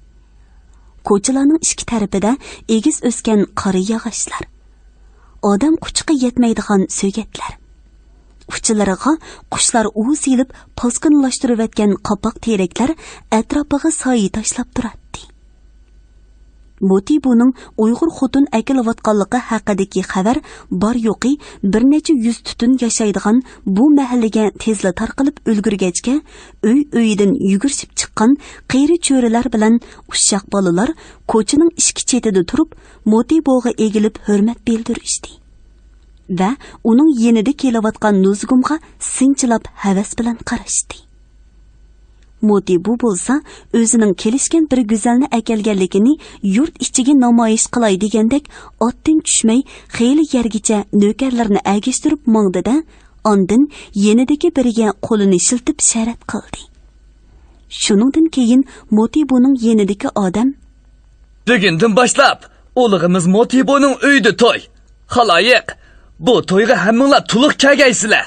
كوچىلارنىڭ ئىككى تەرىپىدە ئېگىز ئۆسكەن قارا ياغاچلار، ئادەم قۇچىقى يەتمەيدىغان سۆگەتلەر، ئۇچىلىرىغا قۇشلار ئۇۋا سېلىپ پاسكىنىلاشتۇرۇۋەتكەن قاپاق تېرەكلەر ئەتراپىغا سايە تاشلاپ تۇراتتى. موتىبۇنىڭ ئۇيغۇر خوتۇن ئەكېلىۋاتقانلىقى ھەققىدىكى خەۋەر بار-يوقى بىر نەچچە يۈز تۈتۈن ياشايدىغان بۇ مەھەللىگە تېزلا تارقىلىپ ئۈلگۈرگەچكە، ئۆي-ئۆيىدىن يۈگۈرۈشۈپ چىققان قېرى-چۆرىلەر بىلەن ئۇششاق بالىلار كوچىنىڭ ئىككى چېتىدە تۇرۇپ، موتىبۇغا ئېگىلىپ ھۆرمەت بىلدۈرۈشتى ۋە ئۇنىڭ يېنىدا كېلىۋاتقان نۇزۇگۇمغا سىنچىلاپ ھەۋەس بىلەن قاراشتى. موتىبۇ بولسا ئۆزىنىڭ كېلىشكەن بىر گۈزەلنى ئەكەلگەنلىكىنى يۇرت ئىچىگە نامايىش قىلاي دېگەندەك ئاتتىن چۈشمەي خېلى يەرگىچە نۆكەرلىرىنى ئەگەشتۈرۈپ ماڭدى-دە، ئاندىن يېنىدىكى بىرىگە قولىنى شىلتىپ شەرەت قىلدى. شۇنىڭدىن كېيىن موتىبۇنىڭ يېنىدىكى ئادەم، بۈگۈندىن باشلاپ ئۇلۇغىمىز موتىبۇنىڭ ئۆيىدە توي. خالايىق، بۇ تويغا ھەممىڭلار تولۇق كەلگەيسىلەر.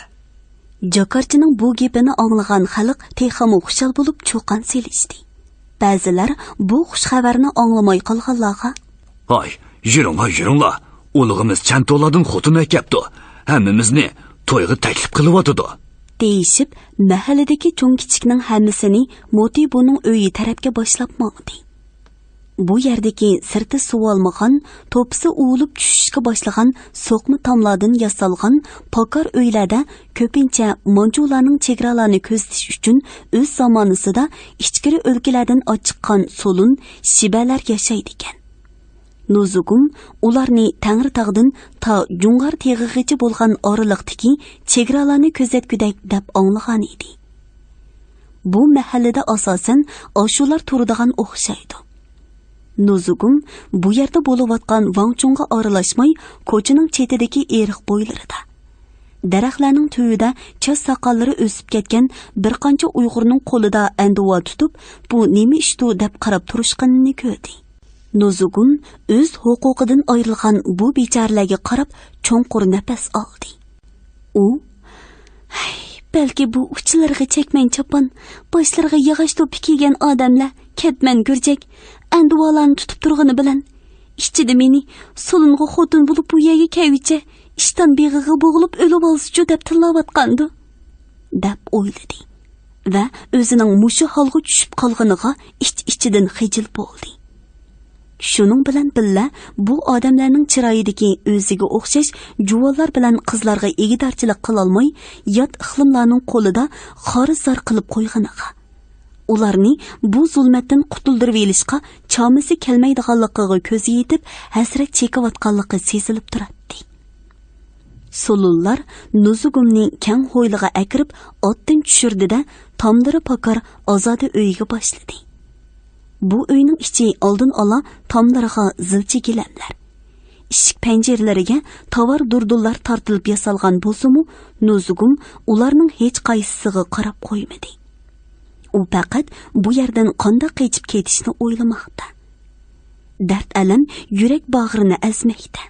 جاكارچىنىڭ بۇ گېپىنى ئاڭلىغان خەلق تېخىمۇ خۇشال بولۇپ چۇقان سېلىشتى. بەزىلەر بۇ خۇش خەۋەرنى ئاڭلىماي قالغانلارغا، ھاي، يۈرۈڭلار، يۈرۈڭلار، ئۇلۇغىمىز چەنتۇلاردىن خوتۇن ئەكەپتۇ، ھەممىمىزنى تويغا تەكلىپ قىلىۋاتىدۇ، دېيىشىپ، مەھەللىدىكى چوڭ-كىچىكنىڭ ھەممىسىنى موتىبۇنىڭ ئۆيى تەرەپكە باشلاپ ماڭدى. بۇ يەردىكى سىرتى سۇۋالمىغان، توپىسى ئۇۋۇلۇپ چۈشۈشكە باشلىغان سوقما تاملاردىن ياسالغان پاكار ئۆيلەردە كۆپىنچە مانجۇلارنىڭ چېگرالارنى كۆزىتىش ئۈچۈن ئۆز زامانىسىدا ئىچكىرى ئۆلكىلەردىن ئاچىققان سولۇن، شىبەلەر ياشايدىكەن. نۇزۇگۇم ئۇلارنى تەڭرىتاغدىن تا جۇڭغار تېغىغىچە بولغان ئارىلىقتىكى چېگرالارنى كۆزەتكۈدەك دەپ ئاڭلىغان ئىدى. بۇ مەھەللىدە ئاساسەن ئاشۇلار تۇرىدىغان ئوخشايدۇ. نۇزۇگۇم بۇ يەردە بولۇۋاتقان ۋاڭچۇڭغا ئارىلاشماي، كوچىنىڭ چېتىدىكى ئېرىق بويلىرىدا، دەرەخلەرنىڭ تۈۋىدە چاچ ساقاللىرى ئۆسۈپ كەتكەن بىر قانچە ئۇيغۇرنىڭ قولىدا ئەندىۋا تۇتۇپ، بۇ نېمە ئىشتۇ دەپ قاراپ تۇرۇشقىنىنى كۆردى. نۇزۇگۇم ئۆز ھوقۇقىدىن ئايرىلغان بۇ بىچارىلەرگە قاراپ چوڭقۇر نەپەس ئالدى. ئۇ، ھەي، بەلكى بۇ ئۇچلىرىغا چەكمەن چاپان، باشلىرىغا ياغاچ توپا كىيگەن ئادەملەر كەتمەن گۈرجەك ئەندىۋالارنى تۇتۇپ تۇرغىنى بىلەن، ئىچىدە مېنى سولۇنغا خوتۇن بولۇپ بۇ يەرگە كەلگۈچە ئىشتان بېغىغا بوغۇلۇپ ئۆلۈۋالسىچۇ دەپ تىللاۋاتقاندۇ، دەپ ئويلىدى ۋە ئۆزىنىڭ مۇشۇ ھالغا چۈشۈپ قالغىنىغا ئىچ-ئىچىدىن خىجىل بولدى. شۇنىڭ بىلەن بىللە، بۇ ئادەملەرنىڭ چىرايىدىكى ئۆزىگە ئوخشاش جۇۋانلار بىلەن قىزلارغا ئىگىدارچىلىق قىلالماي، يات ئىقلىملارنىڭ قولىدا خار-زار قىلىپ قويغىنىغا، ئۇلارنى بۇ زۇلمەتتىن قۇتۇلدۇرۇۋېلىشقا چامىسى كەلمەيدىغانلىقىغا كۆزى يېتىپ، ھەسرەت چېكىۋاتقانلىقى سېزىلىپ تۇراتتى. سولۇنلار نۇزۇگۇمنى كەڭ ھويلىغا ئەكىرىپ، ئاتتىن چۈشۈردى-دە، تاملىرى پاكار ئازادە ئۆيگە باشلىدى. بۇ ئۆينىڭ ئىچى ئالدىن ئالا تاملىرىغا زىلچە گىلەملەر، ئىشىك پەنجىرىلىرىگە تاۋار دۇردۇنلار تارتىلىپ ياسالغان بولسىمۇ، نۇزۇگۇم ئۇلارنىڭ ھېچقايسىسىغا قاراپ قويمىدى. ئۇ پەقەت بۇ يەردىن قانداق قېچىپ كېتىشنى ئويلىماقتا. دەرد-ئەلەم يۈرەك باغرىنى ئەزمەكتە.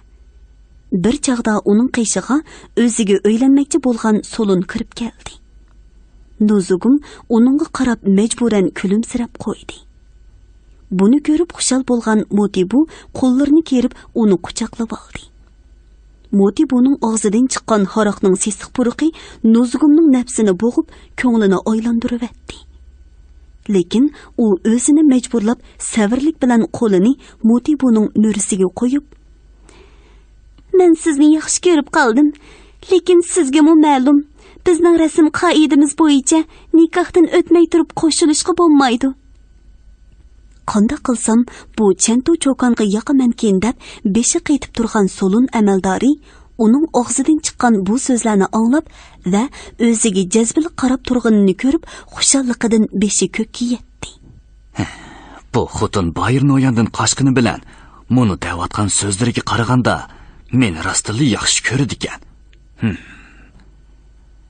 بىر چاغدا ئۇنىڭ قېشىغا ئۆزىگە ئۆيلەنمەكچى بولغان سولۇن كىرىپ كەلدى. نۇزۇگۇم ئۇنىڭغا قاراپ مەجبۇرەن كۈلۈمسىرەپ قويدى. بۇنى كۆرۈپ خۇشال بولغان موتىبۇ قوللىرىنى كېرىپ ئۇنى قۇچاقلىۋالدى. موتىبۇنىڭ ئاغزىدىن چىققان ھاراقنىڭ سېسىق پۇرىقى نۇزۇگۇمنىڭ نەپسىنى بوغۇپ، كۆڭلىنى ئايلاندۇرۇۋەتتى. لېكىن ئۇ ئۆزىنى مەجبۇرلاپ سەۋرلىك بىلەن قولىنى موتىبۇنىڭ مۈرىسىگە قويۇپ، مەن سىزنى ياخشى كۆرۈپ قالدىم. لېكىن سىزگىمۇ مەلۇم، بىزنىڭ رەسىم قائىدىمىز بويىچە نىكاھتىن ئۆتمەي تۇرۇپ قوشۇلۇشقا بولمايدۇ. قانداق قىلسام، بۇ چەنتۇ چوكانغا ياقىمەنكىن دەپ بېشى قېتىپ تۇرغان سولۇن ئەمەلدارى ئۇنىڭ ئاغزىدىن چىققان بۇ سۆزلەرنى ئاڭلاپ ۋە ئۆزىگە جەزبىلىك قاراپ تۇرغىنىنى كۆرۈپ، خۇشاللىقىدىن بېشى كۆككە يەتتى. بۇ خوتۇن بايىر نوياندىن قاچقىنى بىلەن، مۇنۇ دەۋاتقان سۆزلىرىگە قارىغاندا، مېنى راستتىنلا ياخشى كۆرىدىكەن.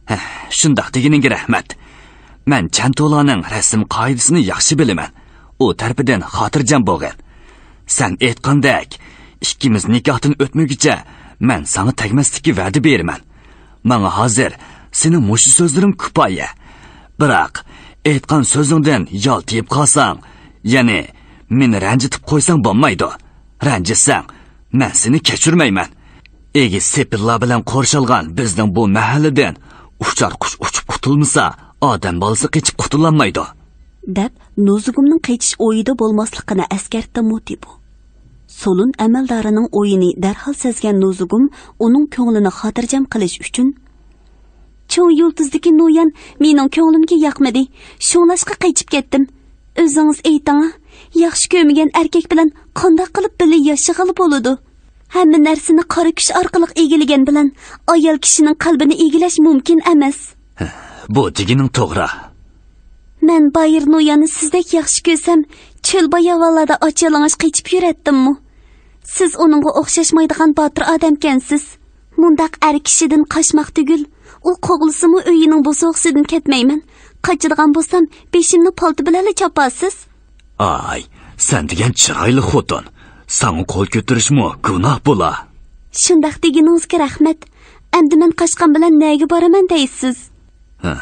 ھە، شۇنداق دېگىنىڭگە رەھمەت. مەن چەنتۇلارنىڭ رەسىم قائىدىسىنى ياخشى بىلىمەن. ئۇ تەرىپىدىن خاتىرجەم بولغىن. سەن ئېيتقاندەك، ئىككىمىز نىكاھتىن ئۆتمىگۈچە مەن ساڭا تەگمەسلىككە ۋەدە بېرىمەن. ماڭا ھازىر سېنىڭ مۇشۇ سۆزلىرىڭ كۇپايە. بىراق، ئېيتقان سۆزۈڭدىن يالتىيىپ قالساڭ، يەنى مېنى رەنجىتىپ قويساڭ بولمايدۇ. رەنجىسەڭ، مەن سېنى كەچۈرمەيمەن. ئېگىز سېپىللار بىلەن قورشالغان بىزنىڭ بۇ مەھەللىدىن ئۇچار قۇش ئۇچۇپ قۇتۇلمىسا، ئادەم بالىسى قېچىپ قۇتۇلالمايدۇ. دەپ، نۇزۇگۇمنىڭ قېچىش ئويىدا بولماسلىقىنى ئەسكەرتتى موتىبۇ. سولۇن ئەمەلدارىنىڭ ئويىنى دەرھال سەزگەن نۇزۇگۇم ئۇنىڭ كۆڭلىنى خاتىرجەم قىلىش ئۈچۈن، چوڭ يۇلتۇزدىكى نويان مېنىڭ كۆڭلۈمگە ياقمىدى، شۇڭلاشقا قېچىپ كەتتىم. ئۆزىڭىز ئېيتىڭا، ياخشى كۆرمىگەن ئەركەك بىلەن قانداق قىلىپ بىللە ياشىغىلى بولىدۇ؟ ھەممە نەرسىنى قارا كۈچ ئارقىلىق ئىگىلىگەن بىلەن ئايال كىشىنىڭ قەلبىنى ئىگىلەش مۇمكىن ئەمەس. بۇ دېگىنىڭ توغرا. مەن بايىر نوياننى سىزدەك ياخشى كۆرسەم، چۆل باياۋانلاردا ئاچ-يالىڭاچ قېچىپ يۈرەتتىممۇ؟ سىز ئۇنىڭغا ئوخشاشمايدىغان باتۇر ئادەمكەنسىز. مۇنداق ئەر كىشىدىن قاچماق تۈگۈل، ئۇ قوغلىسىمۇ ئۆيىنىڭ بوسۇغىسىدىن كەتمەيمەن. قاچىدىغان بولسام، بېشىمنى پالتا بىلەنلا چاپارسىز. ئاي، سەن دېگەن چىرايلىق خوتۇن. ساڭا قول كۆتۈرۈشمۇ گۇناھ بولا. شۇنداق دېگىنىڭىزگە رەھمەت. ئەمدى مەن قاچقان بىلەن نەگە بارىمەن دەيسىز؟ ھە،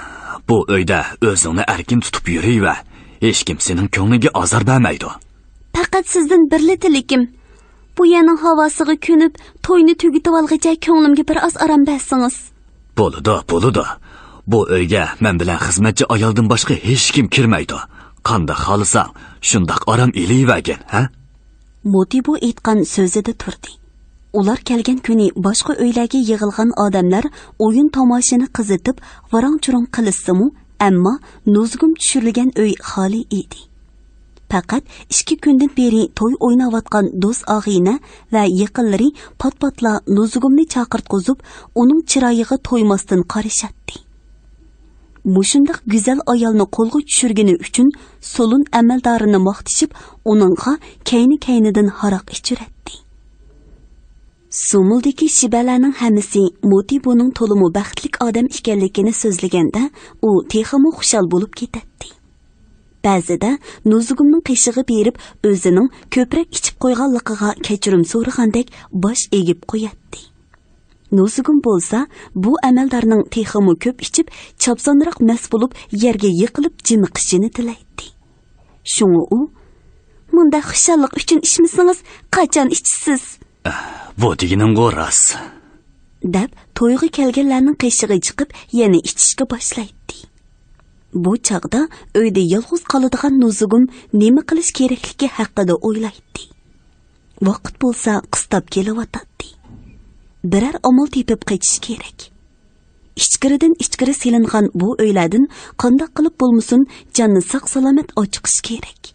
بۇ ئۆيدە ئۆزۈڭنى ئەركىن تۇتۇپ يۈرۈۋەر. ھېچكىم سېنىڭ كۆڭلۈڭگە ئازار بەرمەيدۇ. پەقەت سىزدىن بىرلا تىلىكىم. بۇ يەرنىڭ ھاۋاسىغا كۆنۈپ، توينى تۈگىتىۋالغىچە كۆڭلۈمگە بىر ئاز ئارام بەرسىڭىز. بولىدۇ، بولىدۇ. بۇ ئۆيگە مەن بىلەن خىزمەتچى ئايالدىن باشقا ھېچكىم كىرمەيدۇ. قانداق خالىساڭ، شۇنداق ئارام ئېلىۋەرگىن، ھە؟ موتىبۇ ئېيتقان سۆزىدە تۇردى. ئۇلار كەلگەن كۈنى باشقا ئۆيلەرگە يىغىلغان ئادەملەر ئويۇن تاماشىنى قىزىتىپ، ۋاراڭ-چۇرۇڭ قىلىشسىمۇ، ئەمما نۇزۇگۇم چۈشۈرۈلگەن ئۆي خالىي ئىدى. پەقەت ئىككى كۈندىن بېرى توي ئويناۋاتقان دوست-ئاغىنە ۋە يېقىنلىرى پات-پاتلا نۇزۇگۇمنى چاقىرتقۇزۇپ، ئۇنىڭ چىرايىغا تويماستىن قارىشاتتى. مۇشۇنداق گۈزەل ئايالنى قولغا چۈشۈرگىنى ئۈچۈن سولۇن ئەمەلدارىنى ماختىشىپ، ئۇنىڭغا كەينى-كەينىدىن ھاراق ئىچۈرەتتى. سومۇلدىكى شىبەلەرنىڭ ھەممىسى موتىبۇنىڭ تولىمۇ بەختلىك ئادەم ئىكەنلىكىنى سۆزلىگەندە، ئۇ تېخىمۇ خۇشال بولۇپ كېتەتتى. بەزىدە نۇزۇگۇمنىڭ قېشىغا بېرىپ، ئۆزىنىڭ كۆپرەك ئىچىپ قويغانلىقىغا كەچۈرۈم سورىغاندەك باش ئېگىپ قوياتتى. نۇزۇگۇم بولسا، بۇ ئەمەلدارنىڭ تېخىمۇ كۆپ ئىچىپ، چاپسانراق مەست بولۇپ، يەرگە يىقىلىپ جىمىقىشىنى تىلەيتتى. شۇڭا ئۇ، مۇنداق خۇشاللىق ئۈچۈن ئىچمىسىڭىز، قاچان ئىچىسىز؟ بۇ دېگىنىڭغۇ راست. دەپ، تويغا كەلگەنلەرنىڭ قېشىغا چىقىپ، يەنە ئىچىشكە باشلايتتى. بۇ چاغدا ئۆيدە يالغۇز قالىدىغان نۇزۇگۇم نېمە قىلىش كېرەكلىكى ھەققىدە ئويلايتتى. ۋاقىت بولسا قىستاپ كېلىۋاتاتتى. بىرەر ئامال تېپىپ قېچىش كېرەك. ئىچكىرىدىن ئىچكىرى سېلىنغان بۇ ئۆيلەردىن قانداق قىلىپ بولمىسۇن، جاننى ساق-سالامەت ئاچىقىش كېرەك.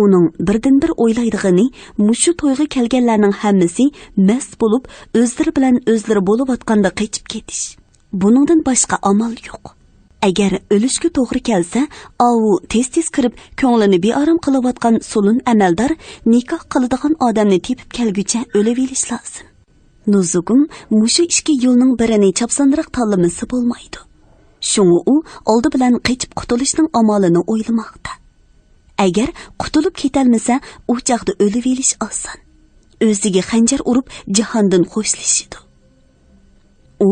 ئۇنىڭ بىردىنبىر ئويلايدىغىنى مۇشۇ تويغا كەلگەنلەرنىڭ ھەممىسى مەست بولۇپ، ئۆزلىرى بىلەن ئۆزلىرى بولۇۋاتقاندا قېچىپ كېتىش. بۇنىڭدىن باشقا ئامال يوق. ئەگەر ئۆلۈشكە توغرا كەلسە، ئاۋۇ تېز-تېز كىرىپ، كۆڭلىنى بىئارام قىلىۋاتقان سولۇن ئەمەلدار نىكاھ قىلىدىغان ئادەمنى تېپىپ كەلگۈچە ئۆلۈۋېلىش لازىم. نۇزۇگۇم مۇشۇ ئىككى يولنىڭ بىرىنى چاپسانراق تاللىمىسا بولمايدۇ. شۇڭا ئۇ ئالدى بىلەن قېچىپ قۇتۇلۇشنىڭ ئامالىنى ئويلىماقتا. ئەگەر قۇتۇلۇپ كېتەلمىسە، ئۇ چاغدا ئۆلۈۋېلىش ئاسان. ئۆزىگە خەنجەر ئۇرۇپ، جاھاندىن خوشلىشىدۇ. ئۇ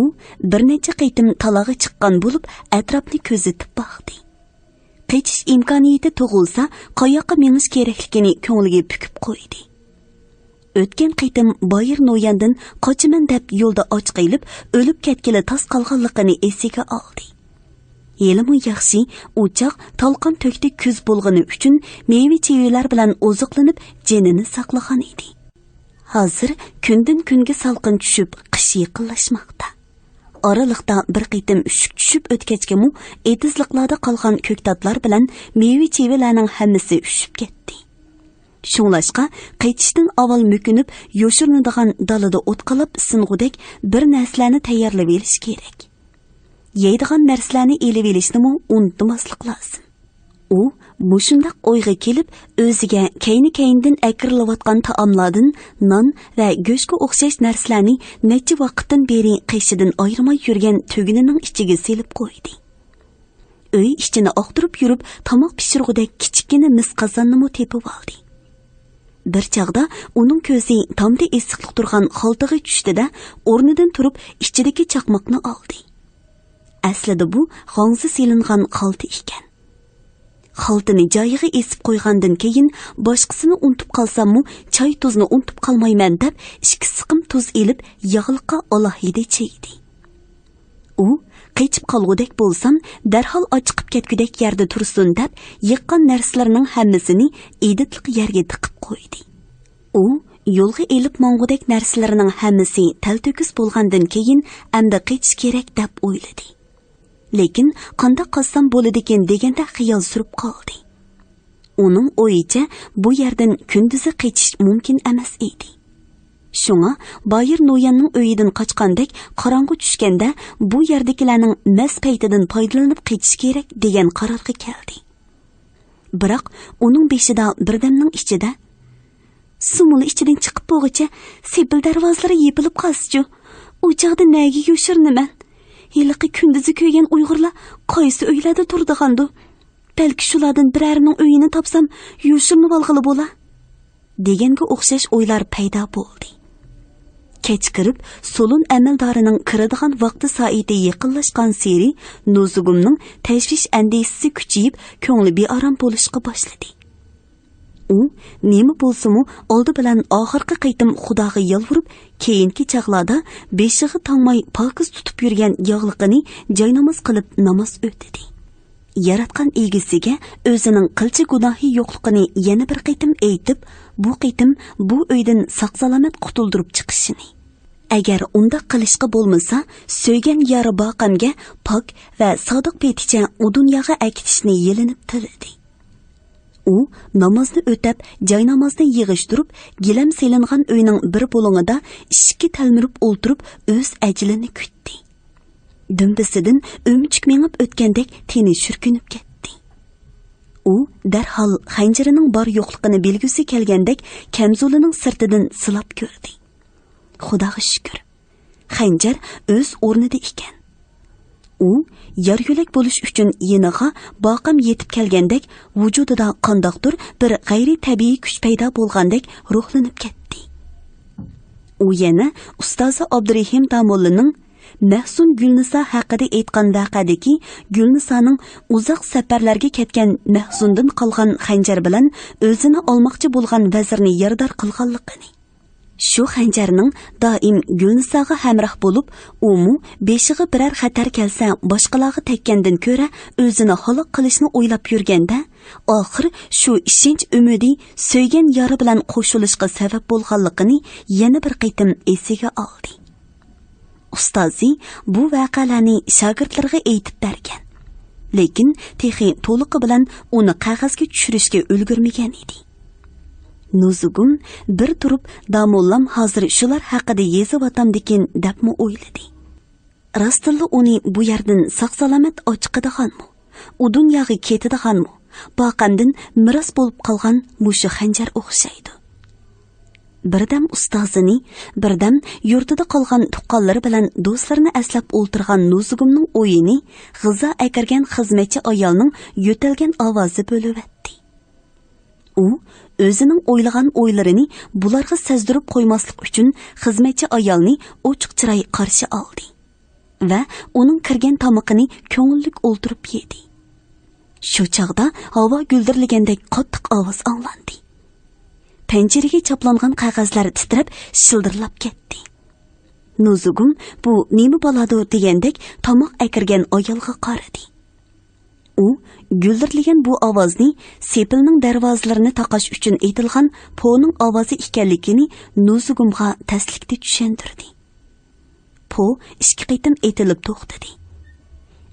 بىر نەچچە قېتىم تالاغا چىققان بولۇپ، ئەتراپنى كۆزىتىپ باقتى. قېچىش ئىمكانىيىتى تۇغۇلسا، قاياققا مېڭىش كېرەكلىكىنى كۆڭلىگە پۈكۈپ قويدى. ئۆتكەن قېتىم بايىر نوياندىن قاچىمەن دەپ يولدا ئاچ قېلىپ، ئۆلۈپ كەتكىلى تاس قالغانلىقىنى ئېسىگە ئالدى. ھېلىمۇ ياخشى، ئۇ چاغ تالقان تۆكتى كۈز بولغىنى ئۈچۈن، مېۋە-چېۋىلەر بىلەن ئوزۇقلىنىپ، جېنىنى ساقلىغان ئىدى. ھازىر كۈندىن-كۈنگە سالقىن چۈشۈپ، قىش يېقىنلاشماقتا. ئارىلىقتا بىر قېتىم ئۈششۈك چۈشۈپ ئۆتكەچكىمۇ، ئېتىزلىقلاردا قالغان كۆكتاتلار بىلەن مېۋە-چېۋىلەرنىڭ ھەممىسى ئۈشۈپ كەتتى. شۇڭلاشقا، قېچىشتىن ئاۋۋال مۆكۈنۈپ يوشۇرۇنىدىغان دالىدا ئوت قالاپ سىنغۇدەك بىر نەرسىلەرنى تەييارلىۋېلىش كېرەك. يەيدىغان نەرسىلەرنى ئېلىۋېلىشنىمۇ ئۇنتۇماسلىق لازىم. ئۇ مۇشۇنداق ئويغا كېلىپ، ئۆزىگە كەينى-كەينىدىن ئەكىرىلىۋاتقان تائاملاردىن نان ۋە گۆشكە ئوخشاش نەرسىلەرنى نەچچە ۋاقىتتىن بېرى قېشىدىن ئايرىماي يۈرگەن تۈگىنىنىڭ ئىچىگە سېلىپ قويدى. ئۆي ئىچىنى ئاختۇرۇپ يۈرۈپ، تاماق پىشۇرغۇدەك كىچىككىنە مىس قازاننىمۇ تېپىۋالدى. بىر چاغدا ئۇنىڭ كۆزى تامدا ئېسىقلىق تۇرغان خالتىغا چۈشتى-دە، ئورنىدىن تۇرۇپ، ئىچىدىكى چاقماقنى ئالدى. ئەسلىدە بۇ غاڭزا سېلىنغان خالتا ئىكەن. خالتىنى جايىغا ئېسىپ قويغاندىن كېيىن، باشقىسىنى ئۇنتۇپ قالساممۇ، چاي-تۇزنى ئۇنتۇپ قالمايمەن دەپ، ئىككى سىقىم تۇز ئېلىپ، ياغلىققا ئالاھىدە چەيدى. ئۇ، قېچىپ قالغۇدەك بولسام، دەرھال ئاچىقىپ كەتكۈدەك يەردە تۇرسۇن دەپ، يىغقان نەرسىلىرىنىڭ ھەممىسىنى ئېدىتلىق يەرگە تىقىپ قويدى. ئۇ يولغا ئېلىپ ماڭغۇدەك نەرسىلىرىنىڭ ھەممىسى تەلتۆكۈس بولغاندىن كېيىن، ئەمدى قېچىش كېرەك دەپ ئويلىدى. لېكىن قانداق قازسام بولىدىكىن دېگەندە خىيال سۈرۈپ قالدى. ئۇنىڭ ئويىچە، بۇ يەردىن كۈندۈزى قېچىش مۇمكىن ئەمەس ئىدى. شۇڭا بايىر نوياننىڭ ئۆيىدىن قاچقاندەك، قاراڭغۇ چۈشكەندە بۇ يەردىكىلەرنىڭ مەس پەيتىدىن پايدىلىنىپ قېچىش كېرەك دېگەن قارارغا كەلدى. بىراق ئۇنىڭ بېشىدا بىردەمنىڭ ئىچىدە، سۇمۇل ئىچىدىن چىقىپ بولغۇچە سېپىل دەرۋازىلىرى يېپىلىپ قالسىچۇ؟ ئۇ چاغدا نەگە يوشۇرۇنىمەن؟ ھېلىقى كۈندۈزى كۆرگەن ئۇيغۇرلار قايسى ئۆيلەردە تۇرىدىغاندۇ؟ بەلكى شۇلاردىن بىرەرىنىڭ ئۆيىنى تاپسام، يوشۇرۇنۇۋالغىلى بولا، دېگەنگە ئوخشاش ئويلار پەيدا بولدى. كەچ كىرىپ، سولۇن ئەمەلدارىنىڭ كىرىدىغان ۋاقتى سائىتى يېقىنلاشقانسېرى، نۇزۇگۇمنىڭ تەشۋىش-ئەندىشىسى كۈچىيىپ، كۆڭلى بىئارام بولۇشقا باشلىدى. ئۇ نېمە بولسىمۇ، ئالدى بىلەن ئاخىرقى قېتىم خۇداغا يالۋۇرۇپ، كېيىنكى چاغلاردا بېشىغا تاڭماي پاكىز تۇتۇپ يۈرگەن ياغلىقىنى جايناماز قىلىپ ناماز ئۆتىدى. ياراتقان ئىگىسىگە ئۆزىنىڭ قىلچە گۇناھى يوقلۇقىنى يەنە بىر قېتىم ئېيتىپ، بۇ قېتىم بۇ ئۆيدىن ساق-سالامەت قۇتۇلدۇرۇپ چىقىشىنى، ئەگەر ئۇنداق قىلىشقا بولمىسا، سۆيگەن يارى باقەمگە پاك ۋە سادىق پېتىچە ئۇ دۇنياغا ئەكېتىشنى يېلىنىپ تىلىدى. ئۇ نامازنى ئۆتەپ، جاينامازنى يىغىشتۇرۇپ، گىلەم سېلىنغان ئۆينىڭ بىر بۇلۇڭىدا ئىشىككە تەلمۈرۈپ ئولتۇرۇپ، ئۆز ئەجىلىنى كۈتتى. دۈمبىسىدىن ئۆمۈچۈك مېڭىپ ئۆتكەندەك تېنى شۈركۈنۈپ كەتتى. ئۇ دەرھال خەنجىرىنىڭ بار-يوقلۇقىنى بىلگۈسى كەلگەندەك كەمزۇلىنىڭ سىرتىدىن سىلاپ كۆردى. خۇداغا شۈكۈر، خەنجەر ئۆز ئورنىدا ئىكەن. ئۇ يار-يۆلەك بولۇش ئۈچۈن يېنىغا باقەم يېتىپ كەلگەندەك، ۋۇجۇدىدا قانداقتۇر بىر غەيرىي تەبىئىي كۈچ پەيدا بولغاندەك روھلىنىپ كەتتى. ئۇ يەنە ئۇستازى ئابدۇرېھىم داموللىنىڭ مەھسۇن گۈلنىسا ھەققىدە ئېيتقان ۋەقەدىكى گۈلنىسانىڭ ئۇزاق سەپەرلەرگە كەتكەن مەھسۇندىن قالغان خەنجەر بىلەن ئۆزىنى ئالماقچى بولغان ۋەزىرنى يارىدار قىلغانلىقىنى، شۇ خەنجەرنىڭ دائىم گۈلنىساغا ھەمراھ بولۇپ، ئۇمۇ بېشىغا بىرەر خەتەر كەلسە باشقىلارغا تەگكەندىن كۆرە ئۆزىنى ھالاك قىلىشنى ئويلاپ يۈرگەندە، ئاخىر شۇ ئىشەنچ ئۈمىدى سۆيگەن يارى بىلەن قوشۇلۇشقا سەۋەب بولغانلىقىنى يەنە بىر قېتىم ئېسىگە ئالدى. ئۇستازى بۇ ۋەقەلەرنى شاگىرتلىرىغا ئېيتىپ بەرگەن، لېكىن تېخى تولۇقى بىلەن ئۇنى قەغەزگە چۈشۈرۈشكە ئۈلگۈرمىگەن ئىدى. نۇزۇگۇم بىر تۇرۇپ، داموللام ھازىر شۇلار ھەققىدە يېزىۋاتامدىكىن دەپمۇ ئويلىدى. راستتىنلا ئۇنى بۇ يەردىن ساق-سالامەت ئاچىقىدىغانمۇ، ئۇ دۇنياغا كېتىدىغانمۇ، باقەمدىن مىراس بولۇپ قالغان مۇشۇ خەنجەر ئوخشايدۇ. بىردەم ئۇستازىنى، بىردەم يۇرتىدا قالغان تۇغقانلىرى بىلەن دوستلىرىنى ئەسلەپ ئولتۇرغان نۇزۇگۇمنىڭ ئويىنى غىزا ئەكىرگەن خىزمەتچى ئايالنىڭ يۆتەلگەن ئاۋازى بۆلۈۋەتتى. ئۇ ئۆزىنىڭ ئويلىغان ئويلىرىنى بۇلارغا سەزدۈرۈپ قويماسلىق ئۈچۈن خىزمەتچى ئايالنى ئوچۇق چىراي قارشى ئالدى ۋە ئۇنىڭ كىرگەن تامىقىنى كۆڭۈللۈك ئولتۇرۇپ يېدى. شۇ چاغدا ھاۋا گۈلدۈرلىگەندەك قاتتىق ئاۋاز ئاڭلاندى. پەنجىرىگە چاپلانغان قەغەزلەر تىترەپ شىلدىرلاپ كەتتى. نۇزۇگۇم بۇ نېمە بالادۇ دېگەندەك تاماق ئەكىرگەن ئايالغا قارىدى. ئۇ گۈلدۈرلىگەن بۇ ئاۋازنى سېپىلنىڭ دەرۋازىلىرىنى تاقاش ئۈچۈن ئېتىلغان پونىڭ ئاۋازى ئىكەنلىكىنى نۇزۇگۇمغا تەسلىكتە چۈشەندۈردى. پو ئىككى قېتىم ئېتىلىپ توختىدى.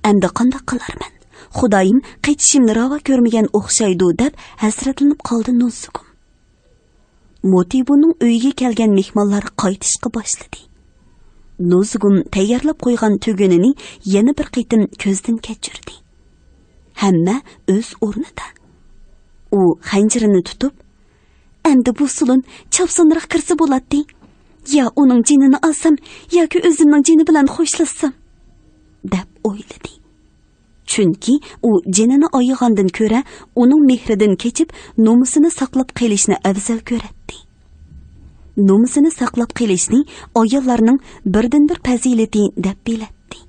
ئەمدى قانداق قىلارمەن؟ خۇدايىم قېچىشىمنى راۋا كۆرمىگەن ئوخشايدۇ، دەپ ھەسرەتلىنىپ قالدى نۇزۇگۇم. موتىبۇنىڭ ئۆيىگە كەلگەن مېھمانلار قايتىشقا باشلىدى. نۇزۇگۇم تەييارلاپ قويغان تۈگۈنىنى يەنە بىر قېتىم كۆزدىن كەچۈردى. ھەممە ئۆز ئورنىدا. ئۇ خەنجىرىنى تۇتۇپ، «ئەمدى بۇ سۇلۇن چاپسانراق كىرسە بولاتتى. يا ئۇنىڭ جېنىنى ئالسام، ياكى ئۆزۈمنىڭ جېنى بىلەن خوشلاشسام» دەپ ئويلىدى. چۈنكى ئۇ جېنىنى ئايىغاندىن كۆرە ئۇنىڭ مېھرىدىن كېچىپ، نومۇسىنى ساقلاپ قېلىشنى ئەۋزەل كۆرەتتى. نومۇسىنى ساقلاپ قېلىشنى ئاياللارنىڭ بىردىنبىر پەزىلىتى دەپ بىلەتتى.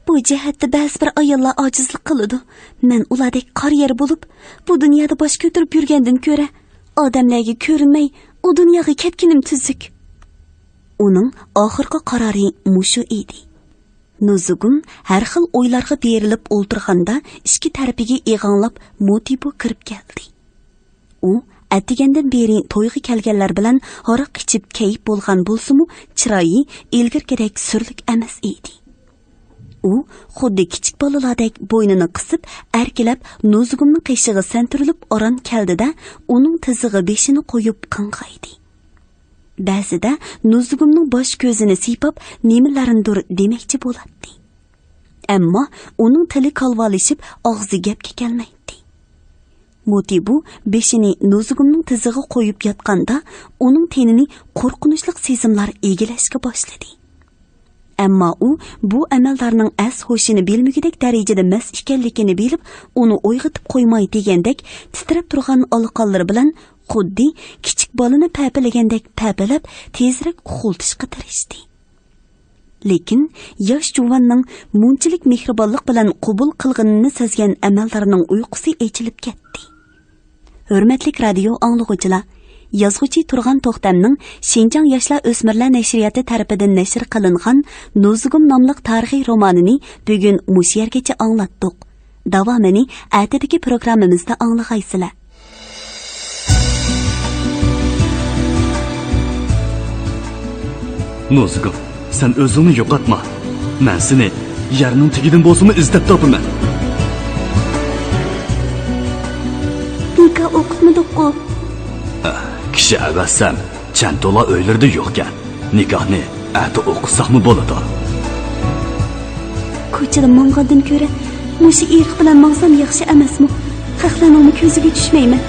«بۇ جەھەتتە بەزى بىر ئاياللار ئاجىزلىق قىلىدۇ. مەن ئۇلاردەك قارىيەر بولۇپ، بۇ دۇنيادا باش كۆتۈرۈپ يۈرگەندىن كۆرە، ئادەملەرگە كۆرۈنمەي، ئۇ دۇنياغا كەتكىنىم تۈزۈك.» ئۇنىڭ ئاخىرقى قارارى مۇشۇ ئىدى. نۇزۇگۇم ھەر خىل ئويلارغا بېرىلىپ ئولتۇرغاندا، ئىشىك تەرىپىگە ئېغىڭلاپ موتىبۇ كىرىپ كەلدى. ئۇ ئەتىگەندىن بېرى تويغا كەلگەنلەر بىلەن ھاراق ئىچىپ كەيپ بولغان بولسىمۇ، چىرايى ئىلگىرىكىدەك سۈرلۈك ئەمەس ئىدى. ئۇ خۇددى كىچىك بالىلاردەك بوينىنى قىسىپ، ئەركىلەپ نۇزۇگۇمنىڭ قېشىغا سەنتۈرۈلۈپ ئاران كەلدى-دە، ئۇنىڭ تىزىغا بېشىنى قويۇپ قاڭغايدى. بەزىدە نۇزۇگۇمنىڭ باش كۆزىنى سىيپاپ، نېمىلەرنىدۇر دېمەكچى بولاتتى. ئەمما ئۇنىڭ تىلى كالۋالىشىپ، ئاغزى گەپكە كەلمەيتتى. موتىبۇ بېشىنى نۇزۇگۇمنىڭ تىزىغا قويۇپ ياتقاندا، ئۇنىڭ تېنىنى قورقۇنچلۇق سېزىملار ئىگىلەشكە باشلىدى. ئەمما ئۇ بۇ ئەمەلدارنىڭ ئەس-ھوشىنى بىلمىگۈدەك دەرىجىدە مەست ئىكەنلىكىنى بىلىپ، ئۇنى ئويغىتىپ قويماي دېگەندەك تىترەپ تۇرغان ئالىقانلىرى بىلەن خۇددى كىچىك بالىنى پەپىلىگەندەك پەپىلەپ، تېزرەك ئۇخلىتىشقا تىرىشتى. لېكىن ياش جۇۋاننىڭ مۇنچىلىك مېھرىبانلىق بىلەن قوبۇل قىلغىنىنى سەزگەن ئەمەلدارنىڭ ئۇيقۇسى ئېچىلىپ كەتتى. ھۆرمەتلىك رادىيو ئاڭلىغۇچىلار، يازغۇچى تۇرغان توختەمنىڭ شىنجاڭ ياشلار ئۆسمۈرلەر نەشرىياتى تەرىپىدىن نەشر قىلىنغان نۇزۇگۇم ناملىق تارىخىي رومانىنى بۈگۈن مۇشۇ يەرگىچە ئاڭلاتتۇق. داۋامىنى ئەتىدىكى پروگراممىمىزدا ئاڭلىغايسىلەر. نۇزۇگۇم، سەن ئۆزۈڭنى يوقاتما. مەن سېنى يەرنىڭ تېگىدىن بولسىمۇ ئىزدەپ تاپىمەن. نىكاھ ئوقۇتمىدۇققۇ؟ ئە، كىشى ئەۋەتسەم، چەنتۇلا ئۆيلىرىدە يوقكەن. نىكاھنى ئەتە ئوقۇساقمۇ بولىدۇ. كوچىدا ماڭغاندىن كۆرە، مۇشۇ ئېرىق بىلەن ماڭسام ياخشى ئەمەسمۇ؟ خەقلەرنىڭمۇ كۆزىگە چۈشمەيمەن.